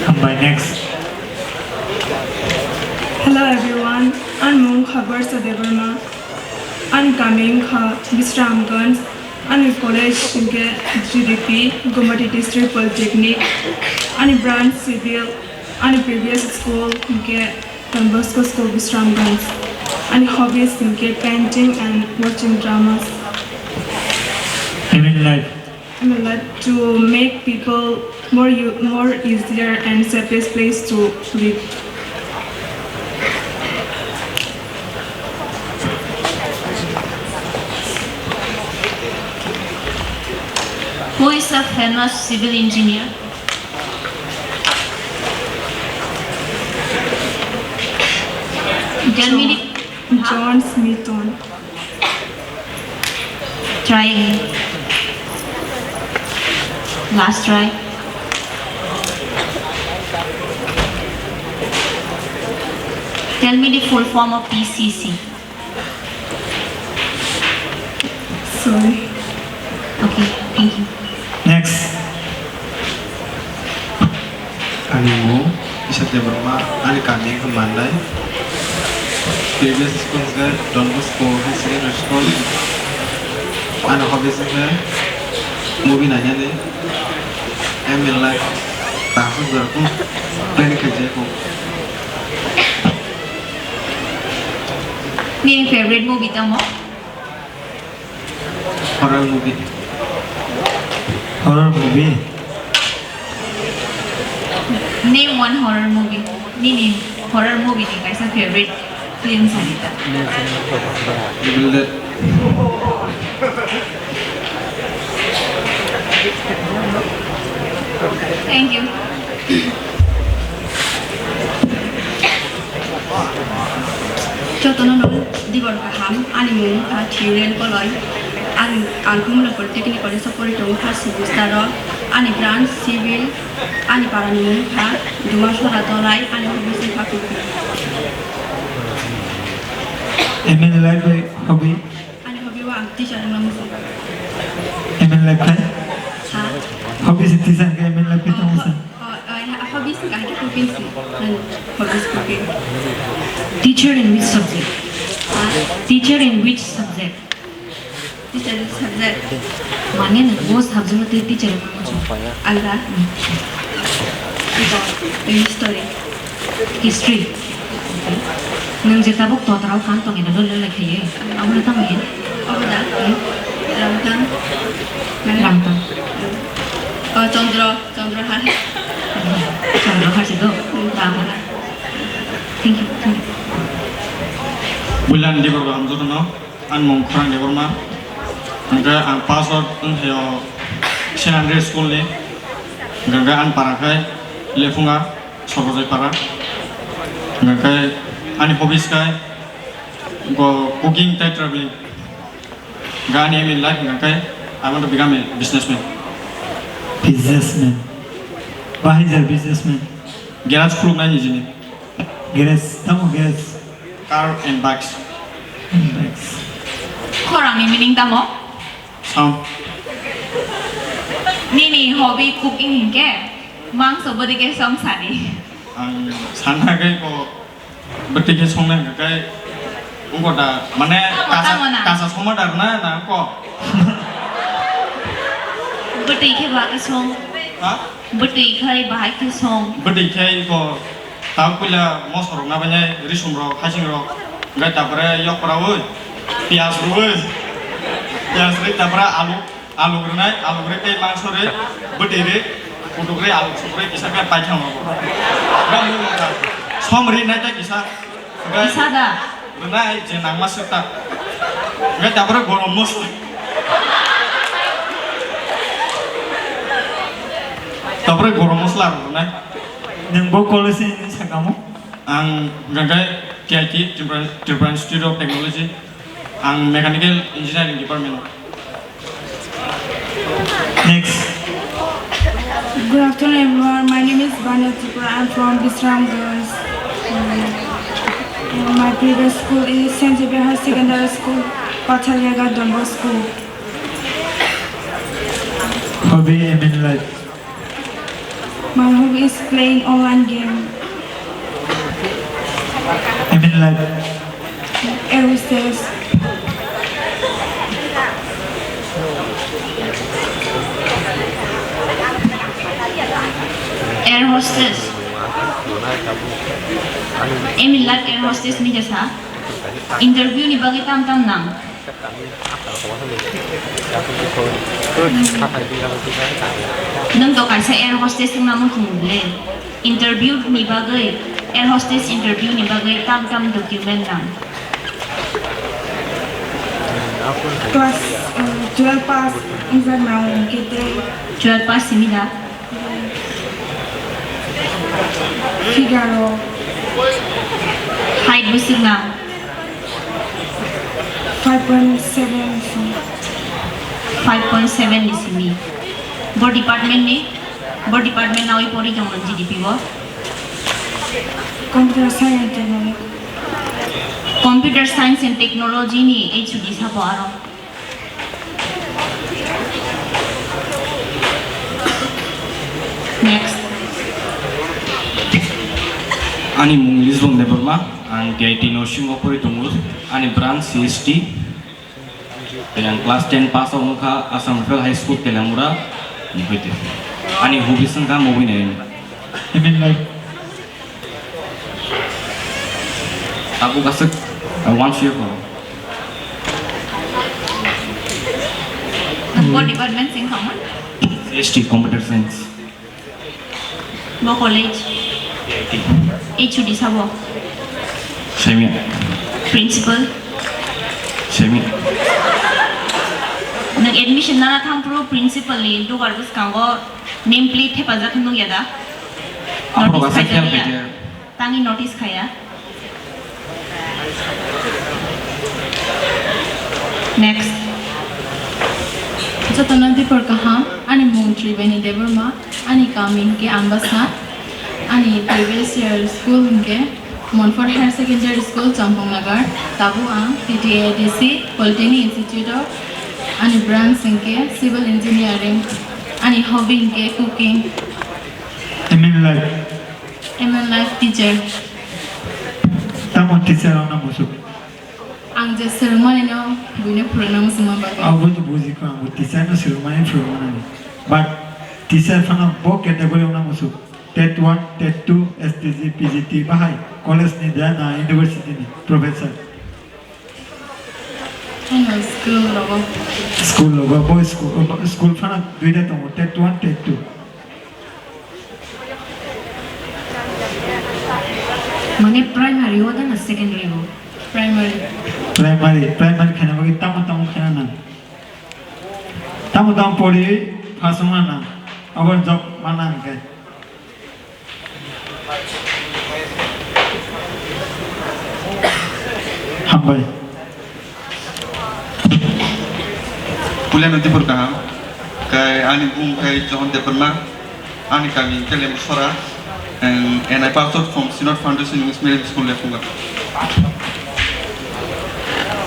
Hambai, next. Hello everyone, ani mung kha Barsa Debbarma. Ani kami wngkha Bisramganj. Ani college hwnkhe G D P, Gomati District Polytechnic. Ani branch civil. Ani previous school hwnkhe Don Bosco School, Bisramganj. Ani hobbies hwnkhe painting and watching dramas. Aim in life. Aim in life to make people more u-, more easier and safest place to live. Who is a famous civil engineer? Tell me the John Smith. Try again. Last try. Tell me the full form of P C C. Sorry. Okay, thank you. Next. Ani mung Ishak Debbarma, ani kami wngkha Mandai. Previous school hwnkhe Don Bosco High Secondary School. Ani hobbies hwnkhe movie nainani, aim in life, tangsa jora kung planning khaijak kung. Nini favorite movie tamo? Horror movie. Horror movie. Name one horror movie. Nini horror movie ni kaisa favorite film sadi ta. Evil Dead. Thank you. Jotono no dibor kaham, ani mung wngkha Theoren Koloi. Ang, ang Kumula Polytechnic College o pori tongo first semester o. Ani branch civil, ani para ni mung wngkha Dumasora Dolai, ani hobby wngkha cooking. Aim in life by hobby? Ani hobby Teacher wngna muchung. M N life khai? Ha? Hobby se teacher khai, M N life khai tamo sa? Oh, oh, oh, hobby se khai cooking se. Nani hobby se cooking. Teacher in which subject? Ha? Teacher in which subject? Teacher in subject. Mane nwng o subject o tei teacher wngna muchung. Alda. Ito, history. History. Nwng je tabuk totra o kan tongwi no lole lai khaiwi. Abo no tamo ya? Abo da? Hmm? Ramtang. Mane? Ramtang. Oh, Chandra, Chandra Har. Chandra Har se do? Hmm. Ba, ba. Thank you, thank you. Bulan di program joto no. Ang mung Khurang Debbarma. Hingke ang pass out wng khe o Saint Andrew School ni. Hingke ang para khai Lephunga, Sorbojoy para. Hingke ani hobbies khai go cooking tei traveling. Hingke ani aim in life hingke I want to become a businessman. Businessman. Bahai jar businessman. Garage khuluk nai nijini. Garage, tamo garage? Car and bikes. And bikes. Khorang ni meaning tamo? Sound. Nini hobby cooking hingke mangso bwdwi khe song sadi? Ang sana khe ko bwtwi khe songna hingka khe wngkha da, mane tamo, kasa, tamo na? Kasa songma da rwna na ko? Bwtwi khe ba khe song. Ha? Bwtwi khai bahai khe song. Bwtwi khai ko tamo puila moso rok na banya, risum rok, hasing rok, hingke tapore yokpra oi, piyaj rwoi, piyaj rwi tapore alu, alu rwnai, alu rwi tei mangso rwi, bwtwi rwi, kutuk rwi, alu suk rwi kisa khe paithang rok. Hingke mung wngkha som rwi nai tei kisa. Hingke kisa da? Rwnai je nangma swk ta. Hingke tapore gorom mosla. Tapore gorom mosla rwnai. Nwng bo college ni sakamo? Ang hingke T I T, Tripura, Tripura Institute of Technology. Ang Mechanical Engineering Department o. Next. Good afternoon, everyone. My name is Banya Tripura. I'm from Bisramganj. Um, my previous school is Saint Xavier High Secondary School, Pathaliaga, Don Bosco. Hobby, aim in life. My hobby is playing online game. Aim in life. Air hostess. Air hostess. Aim in life air hostess ni jesa. Interview ni bagwi tam tam nang. Nwng to kaisa air hostess wngna muchung le. Interview ni bagwi, air hostess interview ni bagwi tam tam document nang? Class, uh, twelve pass wngjaknai hwnkhe tei. Twelve pass simi da? Figaro. Height bwswk nang? Five point seven. Five point seven ni simi. Bo department ni? Bo department nawi pori tong G D P bo? Computer science and technology. Computer science and technology ni H O D sabo aro. Next. Ani mung Lisbon Debbarma, ang T I T Nursing o pori tongo, ani branch C S T, tei ang class ten pass out wngkha Assam Rifle High School, Teliamura, Mukhite. Ani hobbies wngkha movie naini. Aim in life. Tabuk aswk, uh, uansukya kho. Nwng bo department se wngkha mo? C S T, Computer Science. Bo college? H O D sabo? Saimya. Principal? Saimya. Nwng admission nana thangphuru principal ni dugar bwskango name plate thepajak nukya da? Aphuru notice kaisa khaijak khel ya? Khaijak. Tangwi notice khaya. Next. Jotono dipor kaham, ani mung Tribeni Debbarma, ani kam hingke Ambasa, ani previous year school hingke Monfort Higher Secondary School, Champongnagar, tabuk ang T T A D C Polytechnic Institute o Ani branch hwnkhe civil engineering. Ani hobby hwnkhe cooking. Aim in life. Aim in life teacher. Tamo teacher wngna muchuk? Ang je swrwngmani no buino phwrwngna muchungma bagwi. Abo to buji kho, ang bo teacher no swrwngmani phwrwngmani. But teacher phano bo category wngna muchuk. Tet one, tet two, S T G, P G T bahai college ni da na university ni professor. Ano school rogo. School rogo, bo school, school phano duita tongo, tet one, tet two. Mane primary o da na secondary o? Primary. Primary, primary khaina bagwi tamo tamo khaina nang. Tamo tamo pori pass wngna nang. Abo job mana hwnkhe. Hambai. Puila nang tibur kaham. Kai ani bung kai Johon Debbarma. Ani kami Kelem Sora. And, and I pass out from Synod Foundation English Medium School, Lephunga.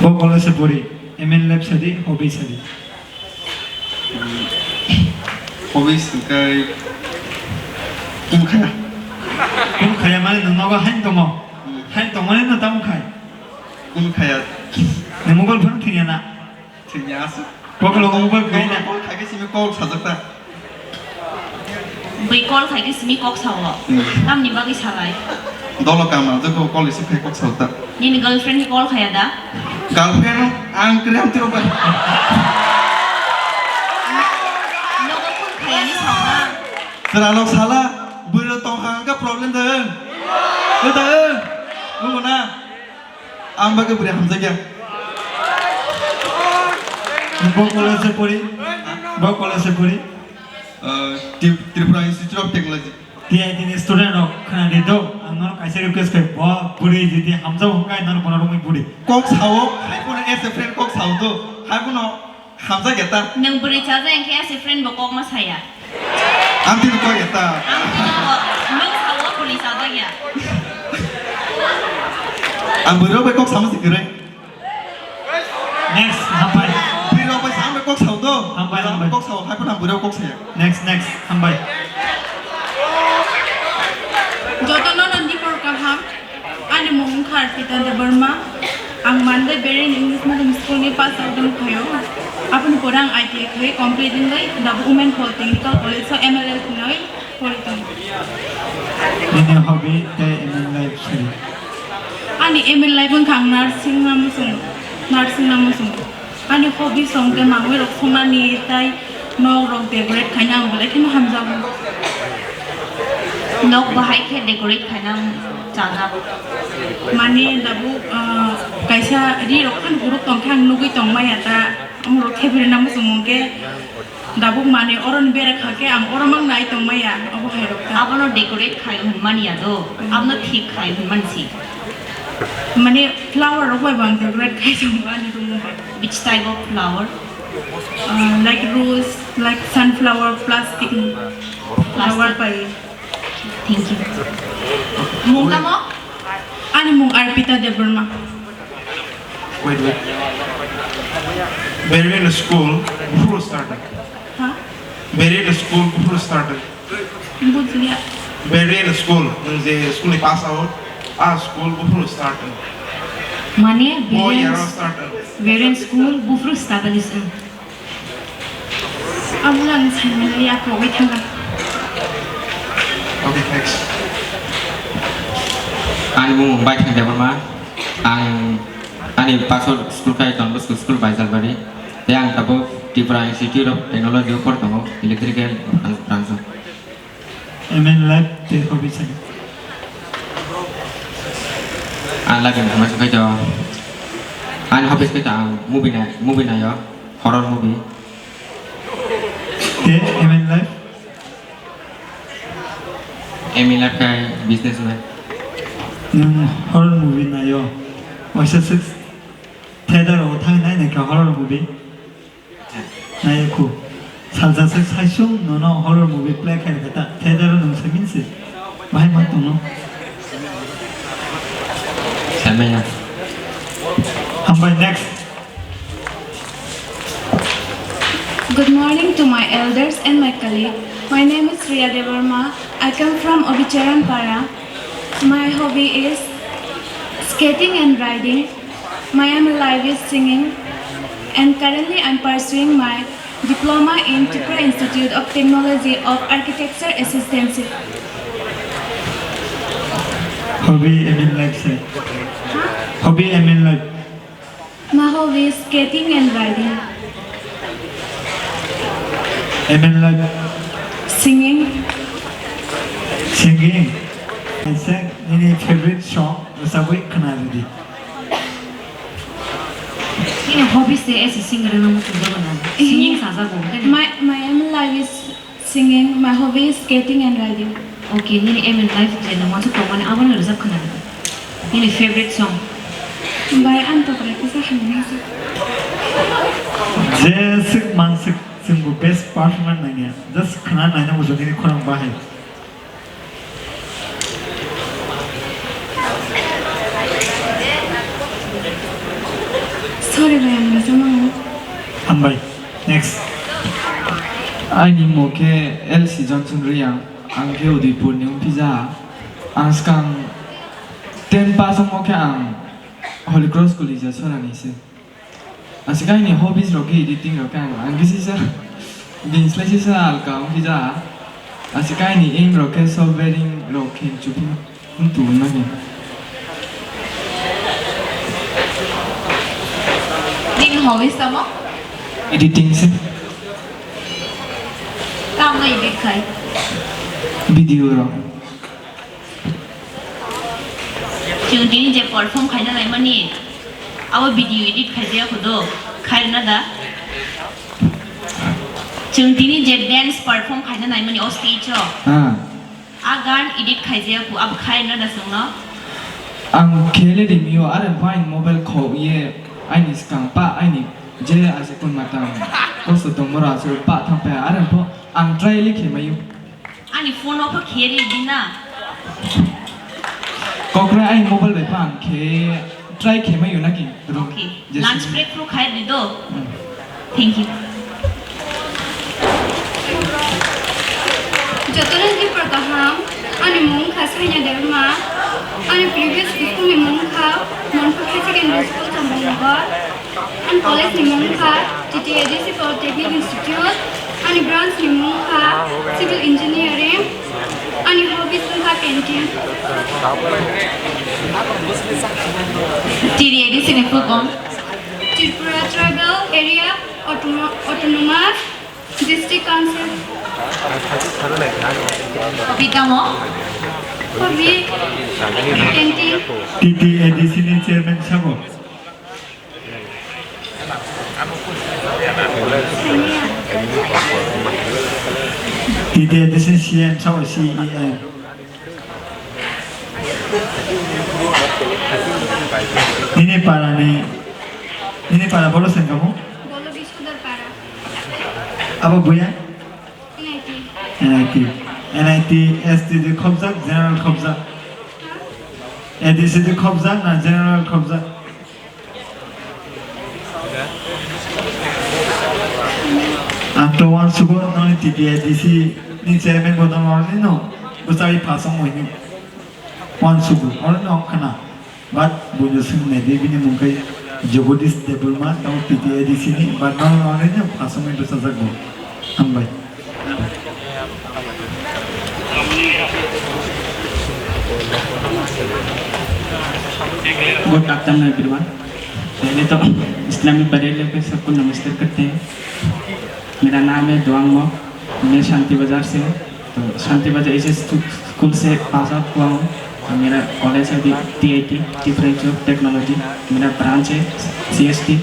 Bo college se pori, M N life sadi, hobby sadi. Hobbies hwnkhe kung khaya. Kung khaya mani nwng nogo hain tongo. Hmm. Hain tongmani no tamo khai. Kung khaya. Ni mobile phone thwngya na? Thwngya aswk. Koklo mobile khaya na? Call khaikhe simi kok sajak ta. Bui call khaikhe simi kok sao. Hmm. Tamni bagwi salai. Dolo kam manjak kok call receive khai kok sao ta. Nini girlfriend ni call khaya da? Girlfriend ang kre hamtwi rok bai. Nogo phone khayani sao na? Chwra rok sala bwrwi rok tong hang khe problem da. Da. Nungo na. Ang bagwi bwrwi hamjakya. Bo college se pori. Bo college se pori. Uh, Tri-, Tripura Institute of Technology. T I T ni student rok khwnadi do, ang nono kaisa request khe, bo bwrwi jodi hamjao hwnkhe nono bono romwi bwrwi. Kok sao, hai bono as a friend kok sao do, hai bono hamjak ya ta. Nwng bwrwi chajak hwnkhe as a friend bo kok ma saya. Ang tini kok ya ta. Ang tini kok, nwng sao bwrwi chajak ya. Ang bwrwi rok bai kok sama si kwrwi. Next, hambai. Bwrwi rok bai sa, ang bai kok sao do. Hambai, hambai. Kok sao, hai phano ang bwrwi rok kok saya. Next, next, hambai. Joto no nandi por kaham. Ani mung wngkha Arpita Debbarma. Ang Mandai Berlin English Medium School ni pass out wng khaio. Aboni pore ang I T I khlai complete wngwi Dabu Women Pol Technical College o M L L khlai pori tongo. Nini hobby tei aim in life sadi. Ani aim in life wngkha ang nursing na muchung, nursing na muchung. Ani hobby song tei mangwi rok songnani tei nok rok decorate khaina ang belai kheno hamjago. Nok bahai khe decorate khaina ang chajak. Mane Dabu, ah, kaisa ri rok phano huruk tongkhe ang nugwi tongmaya ta, omo rok khe bwrwi na muchung hwnkhe. Dabuk mani oro ni bera kha khe ang oro mang nai tong maya, obo hai rok ta. Abono decorate khai hwn mani ya do, abono thik khai hwn mani si. Mane flower rok bai bo ang decorate khai tong ani room o. Which type of flower? Uh, like rose, like sunflower, plastic flower bai. Thank you. Mung tamo? Ani mung Arpita Debbarma. Wait, wait. Berlin school, buphuru started. Ha? Berlin school, buphuru started. Bujiya. Berlin school, nwng je school ni pass out, a school buphuru started. Mane, Berlin, Berlin school buphuru established. Amo lang sanmani ya kogwi thangkha. Okay, thanks. Ani mung Baithang Debbarma. Ang ani pasal school khai Don Bosco School Baijalbari. Tei ang tabuk Tripura Institute of Technology o por tongo, electrical branch o. Aim in life tei hobby sadi. Ang lagi masa kaitor. Ang hobby kaitor ang movie na, movie nayo, horror movie. Tei aim in life? Aim in life kai businessman. Nwng horror movie nayo, waisa six theater o thang nai nai kha horror movie. Nai khu. Salsa six saisung nono horror movie play khai kha ta theater o nwng samin se. Bahai ma tongno. Samaya. Hambai next. Elders and my colleague, my name is Riya Debbarma. I come from Obicharan Para. My hobby is skating and riding. My aim in life is singing, and currently I'm pursuing my diploma in Tripura Institute of Technology of Architecture Assistancy. Hobby, aim in life, sir. Huh? Hobby, aim in life. My hobby is skating and riding. Aim in life. Singing. Singing. Sing, nini favorite song rwchapwi khna rwdi. Nini hobby se as a singer no muchung jago na. Singing sajago. My, my aim in life is singing, my hobby is skating and riding. Okay, nini aim in life je no muchung tongmani abono rwchap khna rwdi. Nini favorite song. Bai, ang to kisa hamya. Jeswk manswk chwngbo best performance nangya. Just khna naina muchung nini khorang bahai. Sorry bai, ang rwchapmano. Hambai. Next. Aini mung khe L C Johnson Reang, ang khe Udaipur ni wngphi ja. Ang swkang ten pass wngmo khe ang Holy Cross College o sorani se. Aswk aini hobbies rok khe editing rok khe ang, ang khe sisa bini slai sisa alka wngkhe ja. Aswk aini aim rok khe software rok khe chuphi wng tubun nai. Nini hobbies tamo? Editing se. Tamo edit khai? Video rok. Chwng tini je perform khaina naimani, abo video edit khaijaya kho do, khairwna da? Chwng tini je dance perform khaina naimani o stage o, ah, a gan edit khaijaya kho, abo khairwna da chwngno? Ang khele rimio, are phain mobile khok ye, aini swkang pa, aini je ase kun matang kosto tongmoro ase pa thang pa, are pho ang try le khemaio. Ani phone o khe ri di na. Kokra ai mobile bai phang khe try khe mai yuna ki. Okay. Just lunch break phuru khai di do. Hmm. Thank you. Jotono ni por kaham, ani mung kha Sainya Debbarma, ani previous school ni mung kha Monthu Higher Secondary School Chambangnagar. Ani college ni mung kha T T A D C Polytechnic Institute, ani branch ni mung kha Civil Engineering, ani hobbies wng kha painting. T T A D C ni full form? Tripura Tribal Area Autono-, Autonomous District Council. Hobby tamo? Hobby painting. T T A D C ni chairman sabo. T T A D C C M sao C E M. Nini para ni, nini para bolo sengkamo? Bolo Bisudar para. Abo buya? N I T. N I T. N I T S T di khobjak, general khobjak. A D C di khobjak na general khobjak? Ang to uansugo noni T T A D C ni chairman bo nong oroni no bwchai phasong wini uansugo oroni ong khana. But buino swng nai di bini mung khe Jagadish Debbarma tamo T T A D C ni but nong oroni no phasong wini bwchajak bo. Hambai. Good afternoon, everyone. पहले तो इस्लामी पढ़े लिखे सबको नमस्कार करते हैं। मेरा नाम है दुआंग मो, मैं शांति बाजार से हूँ। तो शांति बाजार इस स्कू-, स्कूल से पास आउट हुआ हूँ। तो मेरा कॉलेज है अभी T I T, Tripura Institute of Technology। मेरा ब्रांच है C S T।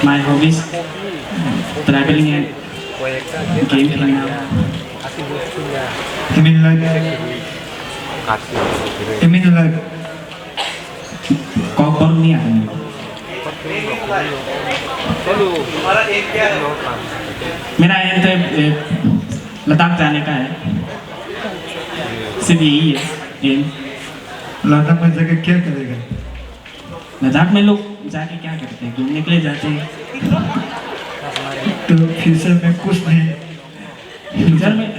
My hobbies, traveling and game khelna. Aim in life. Aim in life. Kokborok ni aim. मेरा aim तो, ए, लद्दाख जाने का है। सिर्फ यही है aim। लद्दाख में जाके क्या करेगा? लद्दाख में लोग जाके क्या करते हैं? घूमने के लिए जाते हैं। तो फ्यूचर में कुछ नहीं। फ्यूचर में,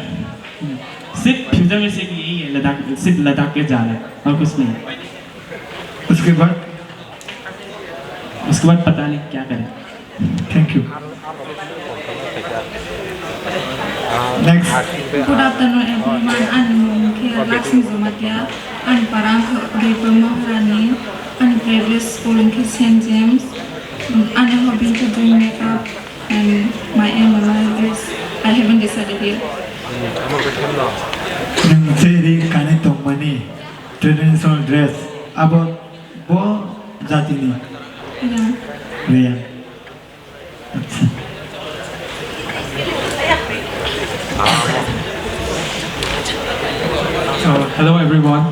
सिर्फ फ्यूचर में सिर्फ यही है, लद्दाख, सिर्फ लद्दाख के जाना है और कुछ नहीं। उसके बाद? उसके बाद पता नहीं क्या करें। Thank you. Next. Good afternoon, everyone. Ani mung khe Lakshmi Jamatia. Ani para wngkha Ripama Harani. Ani private school wngkha Saint James. Ani hobby wngkha doing makeup. And my aim in life is, I haven't decided yet. Nwng cheri kanwi tongmani traditional dress abo bo jatini? Reang. Reang. Acha. So, hello everyone.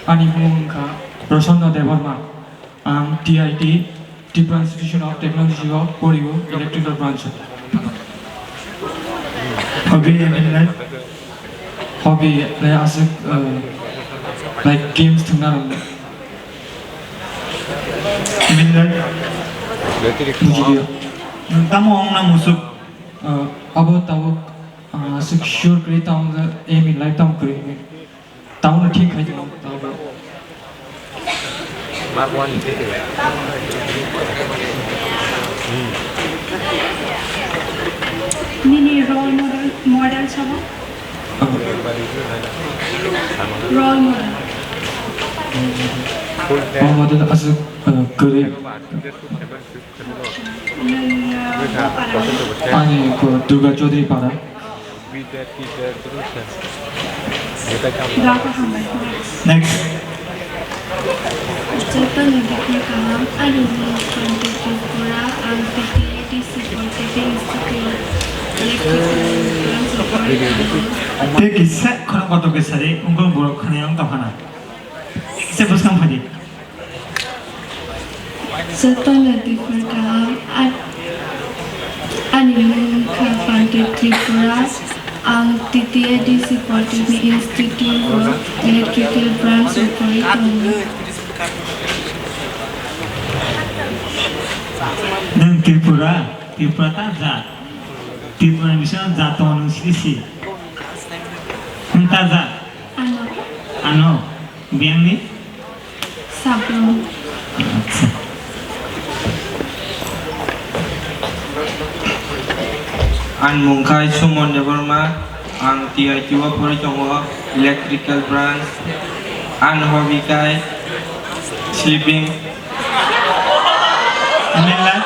Ani mung wngkha Prasanna Debbarma. Ang T I T, Tripura Institution of Technology o porio, electrical branch o. Hobby, aim in life? Hobby, like, aswk, uh, like, games thwngna rwngmung. Aim in life? Bujiya. Nwng tamo wngna musuk? Uh, abo tabuk, uh, aswk sure kwrwi tamo, aim in life tamo kwrwi. Tabukno thik khai tongo, tabukno. Nini role model, model sabo? Role model. Role model aswk, uh, kwrwi. Ani ko Durga Chaudhary para. Next. Joto ni bikni kaham, ani mung Kanti Tripura, ang T T A D C Polytechnic Institute, Electrical Engineering. Tei kisa khorang kotor khe sari, wngkha borok khwnai wng tongkha na. Kisa bwskang phai di. Jotono Tripura kaham, a-, ani mung wngkha Pandit Tripura, ang T T A D C Polytechnic Institute o Electrical Branch o pori tongo. Nwng Tripura, Tripura ta jat. Tripura ni bisingo jat tongo nwng siri si. Nwng ta jat? Ano. Ano. Biyangni? Sablong. Acha. Ani mung khai Suman Debbarma, ang T I T o pori tongo, electrical branch. Ani hobby khai sleeping. Amin lah.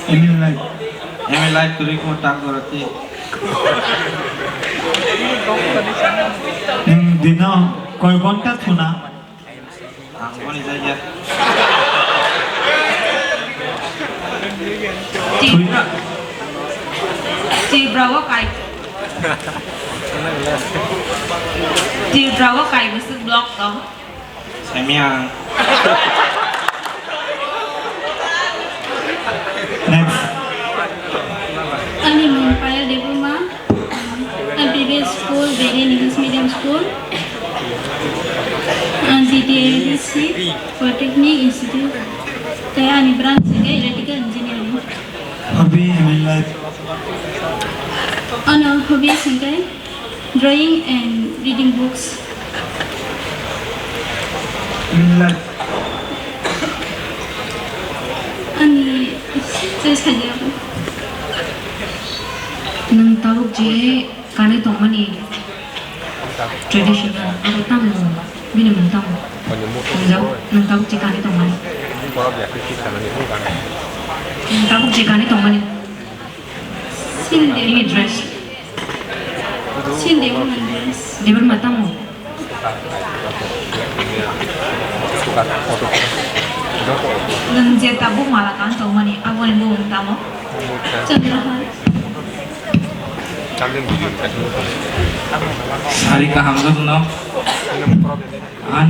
Aim in life. Aim in life kwrwi kho tak jora twi. Nwng dino koi ghonta suna? Ang boni jagya. Tibra. Tibra o kai. Tibra o kai bwswk block tong. Saimiyang. Next. Ani mung Payal Debbarma. M B B S school, Beren English Medium School. And D T A D C Polytechnic Institute. Tei ani branch hingke electrical engineering. Hobby, aim in life. Ano hobby hingke drawing and reading books. Aim in life. Ani choice khaidi abo. Nwng tabuk je kanwi tongmani traditional abo tamo, bini mung tamo? Nwng tabuk je kanwi tongmani? Nwng tabuk je kanwi tongmani? Sinde. Bini dress. Sinde woman dress. Debbarma tamo? Nwng je tabuk mala kan tongmani, aboni bumung tamo? Chandrahar. Sari kaham jotono. An.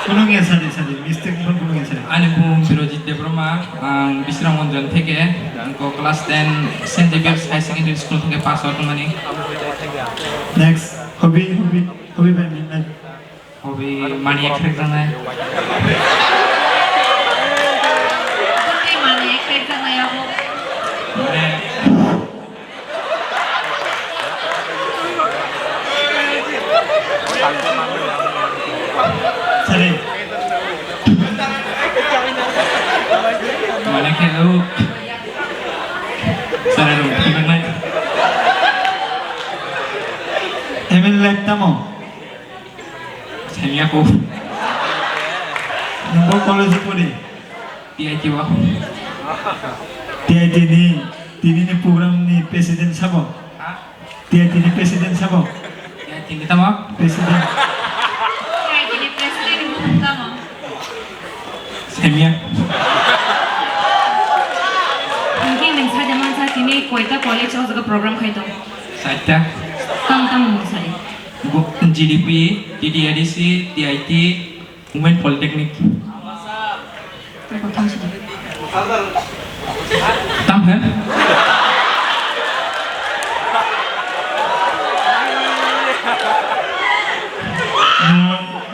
Kuno ya sari, sari, mistake pun kuno ya sari. Ani bumung Birojit Debbarma, ang Bisramganj theke, ang ko class ten Saint Xavier's High Secondary School theke pass out mani. Next, hobby, hobby, hobby by midnight. Hobby mani ekhrek janai. Sari. Mana khe o. Sari rung thangkha nai. M N life tamo? Sanya ko. Nungbo college pori? T I T o. T I T ni, tini ni program ni president sabo? Ha? T I T ni president sabo? T I T ni tamo? President. T I T ni president ni bukhuk tamo? Semia. Hingke nang saja mansa tini koita college o jaga program khai tong? Saita. Tamo tamo mung sadi? G D P, T T A D C, T I T, Women Polytechnic. Tam he?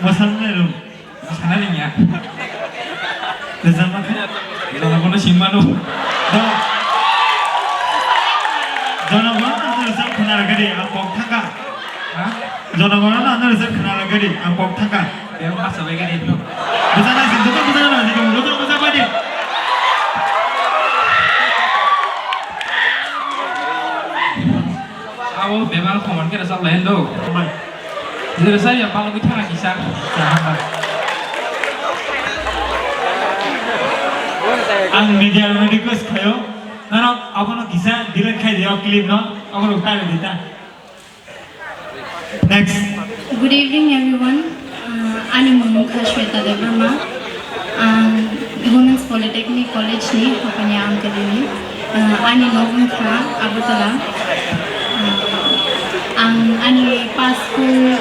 Mwsang nai rung. Sana ni ya. Rwchapma khe? Jonogono singmano. Do. Jonogono ano rwchap khna rwgadi, ang kok thangkha. Ha? Jonogono ano rwchap khna rwgadi, ang kok thangkha. Bebak masa bai gadi. Bwsa nai sing, joto bwsa nai sing, joto bwsa bai di. Abo bebak khoman khe rwchap lai do. Bai. Nirasai ya palo bithang kisa. Ang media rokno request khayo, norok abono kisa delete khai diyo clip no, abono tare dita. Next. Good evening, everyone. Uh, ani mung wngkha Shweta Debbarma. Ang Women's Polytechnic College ni hokani ang kalini. Uh, ani nok wngkha Agartala. Uh, ang ani pass school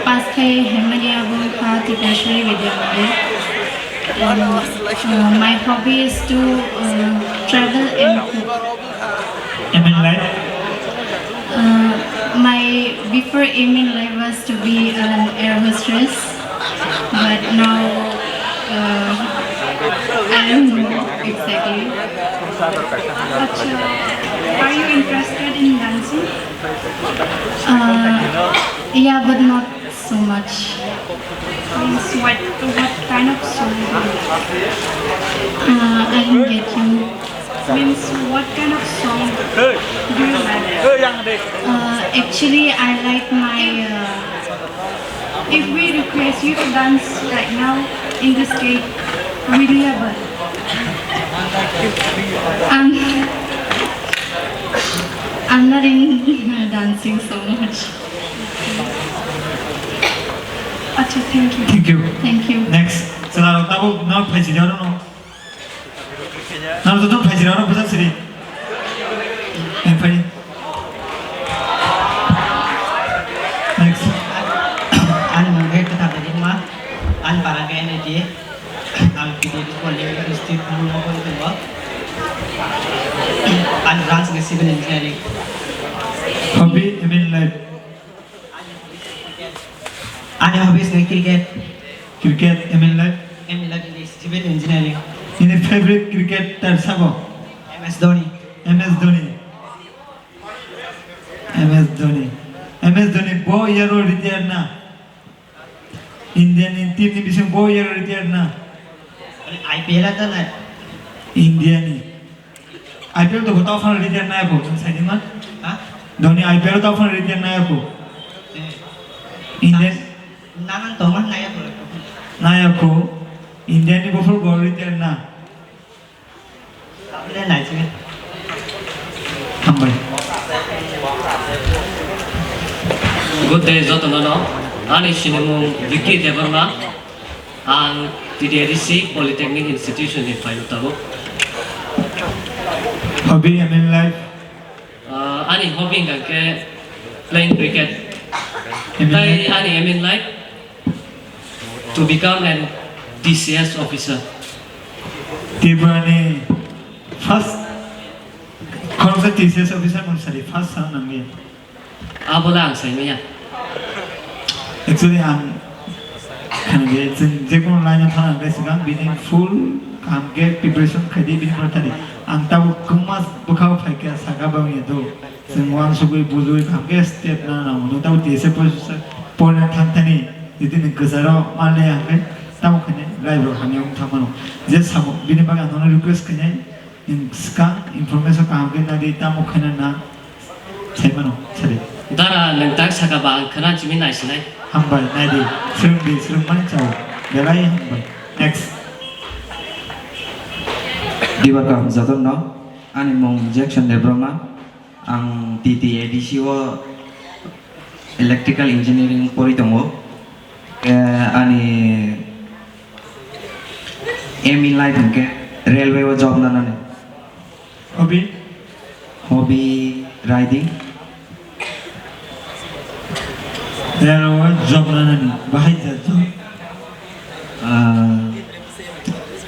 pass khai hemmani abo wngkha Tripureshwari Vidya Mandir. And, uh, my hobby is to, uh, travel and cook. Aim in life? Uh, my before aim in life was to be an air hostess, but now, uh, I don't know exactly. Acha, are you interested in dancing? Uh, yeah, but not so much. Means what, what kind of song do you like? Uh, I don't get you. Means what kind of song do you like? Uh, actually, I like my, uh, if we request you to dance right now in the stage, will you ever? Um, I'm not in dancing so much. Acha, thank you. Thank you. Thank you. Next. Chwla rok tabuk no phaisidi oro no. Nang joto phaisidi oro bwsa sidi. Nang phai. Next. Ani mung khe Kwthar Debbarma. Ani para khe N I T. Ang P D H College District Mungwi tongo. Ani branch khe civil engineering. Hobby, aim in life? Ani hobbies khe cricket. Cricket, aim in life? Aim in life is civil engineering. Nini favorite cricketer sabo? M S Dhoni. M S Dhoni. M S Dhoni. M S Dhoni bo year o retire na? India ni team ni bising bo year o retire na? I P L ata na? India ni. I P L to bo tao phano retire nai bo, chwng sai di man. Ha? Dhoni I P L tao phano retire nai bo. Eh. India. Nanan tongma nai bo. Nai bo. India ni bo phano bo retire na. Hambai. Good day, jotono no. Ani sinimung Vicky Debbarma. Ang T D A D C Polytechnic Institution ni phaio tabuk. Hobby, aim in life? Ah, ani hobby hwnkha khe playing cricket. Aim in life? Tei ani aim in life to become an T C S officer. Tripura ni first khoroksa T C S officer mung sari first sa nangya. Abola ang sai maya. Actually ang khana je chwng je kono line o thana hwnkhe swkang bini full kaham khe preparation khai di bini pore thani. Ang tabuk kwma bwkhao phaikha saka bangya do. Chwng uansugwi bujui kaham khe step na nango. Nwng tabuk T S A poisa porna thangthani, jiti nwng kwcharo manle hwnkhe tamo khainai live rok hamya wng thangmano. Je samung bini bagwi ang nono request khainai, nwng swkang information kaham khe nadi tamo khaina na. Saimano, sadi. Dara, nwng tak saka ba ang khna chimi naisinai. Hambai, naidi, swrwngdi, swrwngmani chao. Belai hambai. Next. Dibar kaham jotono, ani mung Jackson Debbarma, ang T T A D C o electrical engineering pori tongo. Eh, ani aim in life hwnkhe railway o job lanani. Hobby? Hobby riding. Railway o job lanani, bahai jat job? Ah,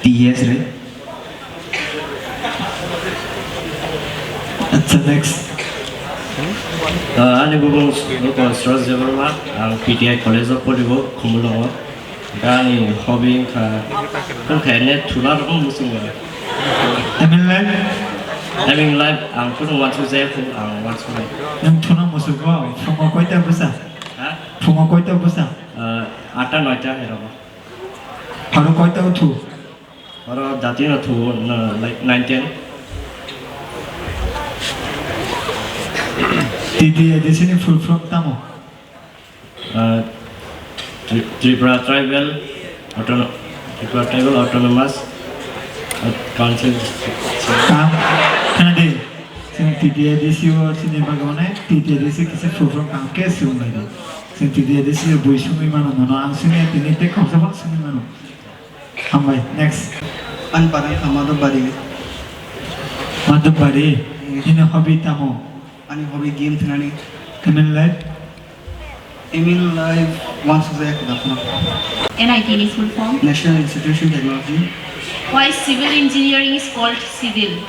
T S re. Acha, next. Ah, ani bumung Suraj Debbarma, ang P T I college o poribo, Khumulwngo. Ani hobby wngkha, wngkha ene thula rokno muchungo. Aim in life? Aim in life, ang kunu uansuk jaya kho, ang uansuknai. Nwng thuna musugo, phungo koita bwsa? Ha? Phungo koita bwsa? Ah, atta noita hai rogo. Pharo koita uthu? Oro jati no thu, no, like, nine ten. T T A D C ni full form tamo? Uh, Tri-, Tripura Tribal Autono-, Tripura Tribal Autonomous, uh, Council. Kaham, khna di. Chwng T T A D C o chini bagwi mane T T A D C kisa full form kaham khe swrwng lai di. Chwng T T A D C o bui swngwi mano nono, ang swngya tini tei khoroksa phano swngwi mano. Hambai, next. Ani para wngkha Madhubari. Madhubari, nini hobby tamo? Ani hobby game thwngnani. Aim in life? Aim in life, uansuk jaya kho da phano. N I T ni full form? National Institution Technology. Why civil engineering is called civil?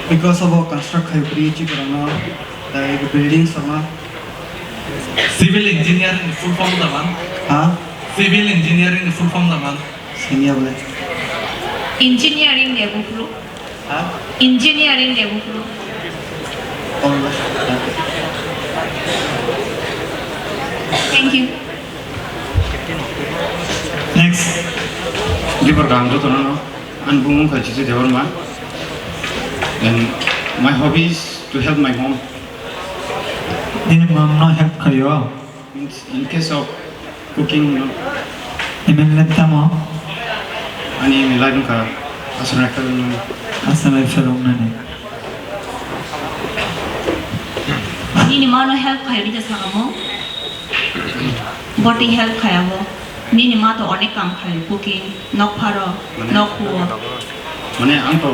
Because of construct khai create chikorano, like buildings rokno. Civil engineer ni full form da man? Ha? Civil engineering ni full form da man? Senior le. Engineering ni buphuru. Ha? Engineering ni buphuru. All the. Thank you. Next. Gibor kaham jotono no. Ani bumung kha Jisu Debbarma. And my hobby is to help my mom. Nini mom no help khaio? Means in case of cooking, no? Aim in life tamo? Ani aim in life wngkha Assam Rifle no. Assam Rifle wngnani. Nini mano help khaio, nini sakamo? Boti help khaiya bo. Nini ma to onek kam khai, cooking, nok pharo, nok huo. Mane ang to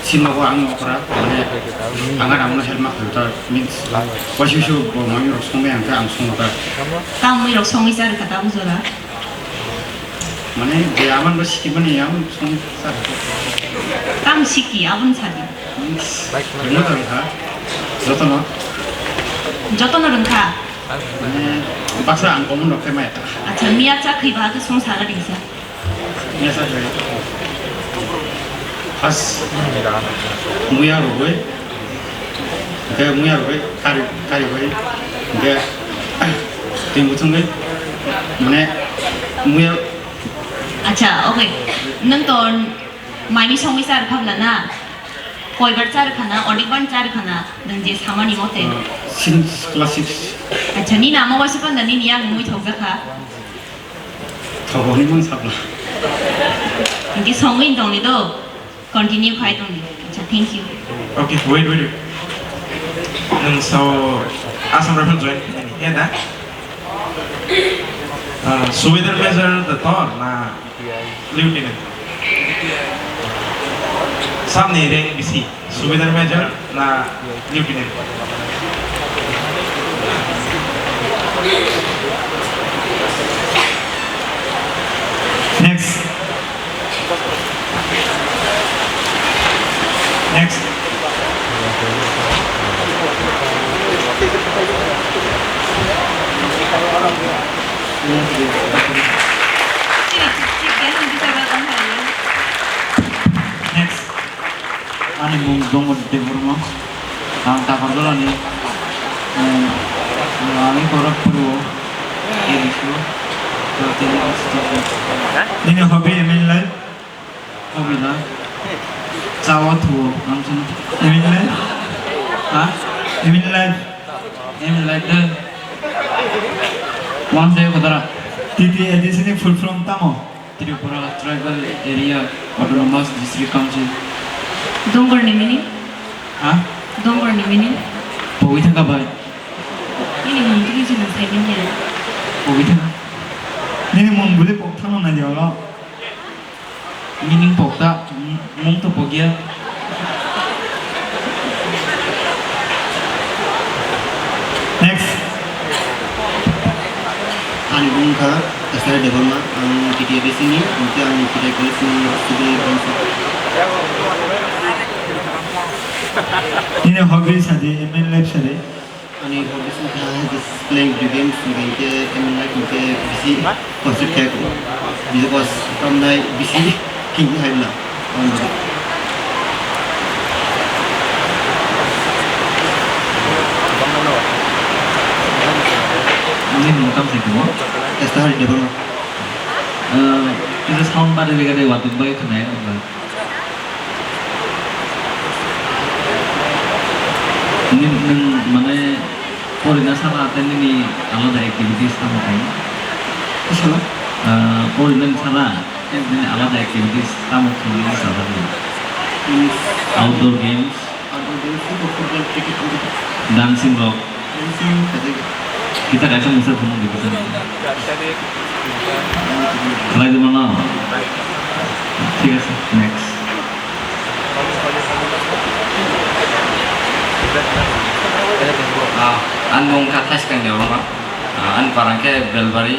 sima bo ang okra, mane ang ano help ma khaio ta, means waisi waisi bo mami rok songwi ang khe ang songo ta. Tamo mui rok songwi char kha ta bujora. Mane je aman bo siki mani ang song char. Tam siki abon sadi. Means rwngma rwngkha, jotono. Jotono rwngkha. Mane baksa ang common rok khe maya ta. Acha, miya cha khwi ba khe song sala dingsa. Miya cha khwi. Has muya rogoi. Khe muya rogoi kari kari bai. Khe tin buchung bai. Mane muya. Acha, okay. Nwng to maini songwi char phabla na? Koibar char khana, onikbar char khana, nwng je samani mote. Uh, since class six. Acha, nini ama waisa panda nini yang mui thok jakha. Thogo ni mang sabla. Inke songwi tongni do. Continue khai tongni. Acha, thank you. Okay, wait, wait, wait. Nwng sao Assam Rifle join khainani, he da? Uh, Subedar Major da tor na? Lieutenant. Samni rank bisi, Subedar Major na Lieutenant? Next. Next. Next. Mung Dongor Debbarma. Ang Takarjolani, em, ang Gorakhpuro, A D C o. Nini hobby, aim in life? Hobby na? Chawa thuo, ang sini. Aim in life? Ha? Aim in life? Aim in life de. One day kotara. T T A D C ni full form tamo? Tripura Tribal Area Autonomous District Council. Dongor ni meaning? Ha? Dongor ni meaning? Pogwi thangkha bai. Nini mung twi se nang sai manya. Pogwi thangkha. Nini mung bwlwi pok thangno nai olo. Meaning pokta, mung to pokya. Next. Ani bung kha Kasari Debbarma, ang T T A D C ni, hingke ang Kitai College ni student. Nini hobby sadi, aim in life sadi. Ani hobbies wngkha just playing video games, hingke aim in life hingke bisi concentrate khe because tamnai bisi hingke hai na. Nini mung tamo se kimo? Esther Debbarma. Eh, kisa sound bari bega de watuk bai khnai. Nini, nwng, mane, porina sara tei nini alada activities tamo khaio? Isala? Ah, porina sara tei nini alada activities tamo khaio nini sara ni? Outdoor games? Outdoor games, football, cricket, cricket. Dancing rok? Dancing, kajak. Kita kaisa misa phunuk di bisa. Khlai di mano? Thik ase, next. Ah, ani mung kha Thaiskang Debbarma. Ah, ani parang khe Belbari.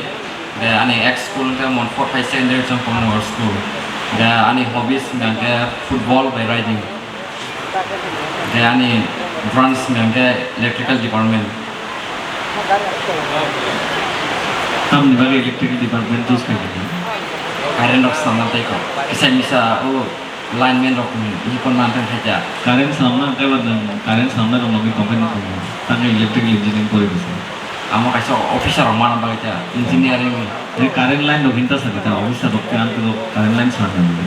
De ani ex school khe Montfort High Secondary Chongpong School. De ani hobbies hingkha khe football bai riding. De ani branch hingkha khe electrical department. Tamni bagwi electrical department choose khaikha? Current rok swnamna tei kho. Kisa misa o lineman rok ni bihik no manthang khaikha. Current swnamna hwnkhe ba nwng current swnamnai rok logwi company tongo. Tangwi electrical engineering pori bwsa. Amo kaisa officer rok mana bagwi ta engineering ni. Tei current line rok hinta sa kita officer rok tei ang tei current line sana nangwi.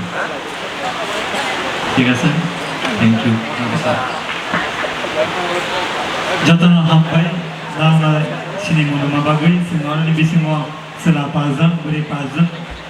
Thik ase? Thank you. Thank you, sir. Jotono hambai, nang na sini munuma bagwi, sini oroni bisingo sela pajak, bwrwi pajak.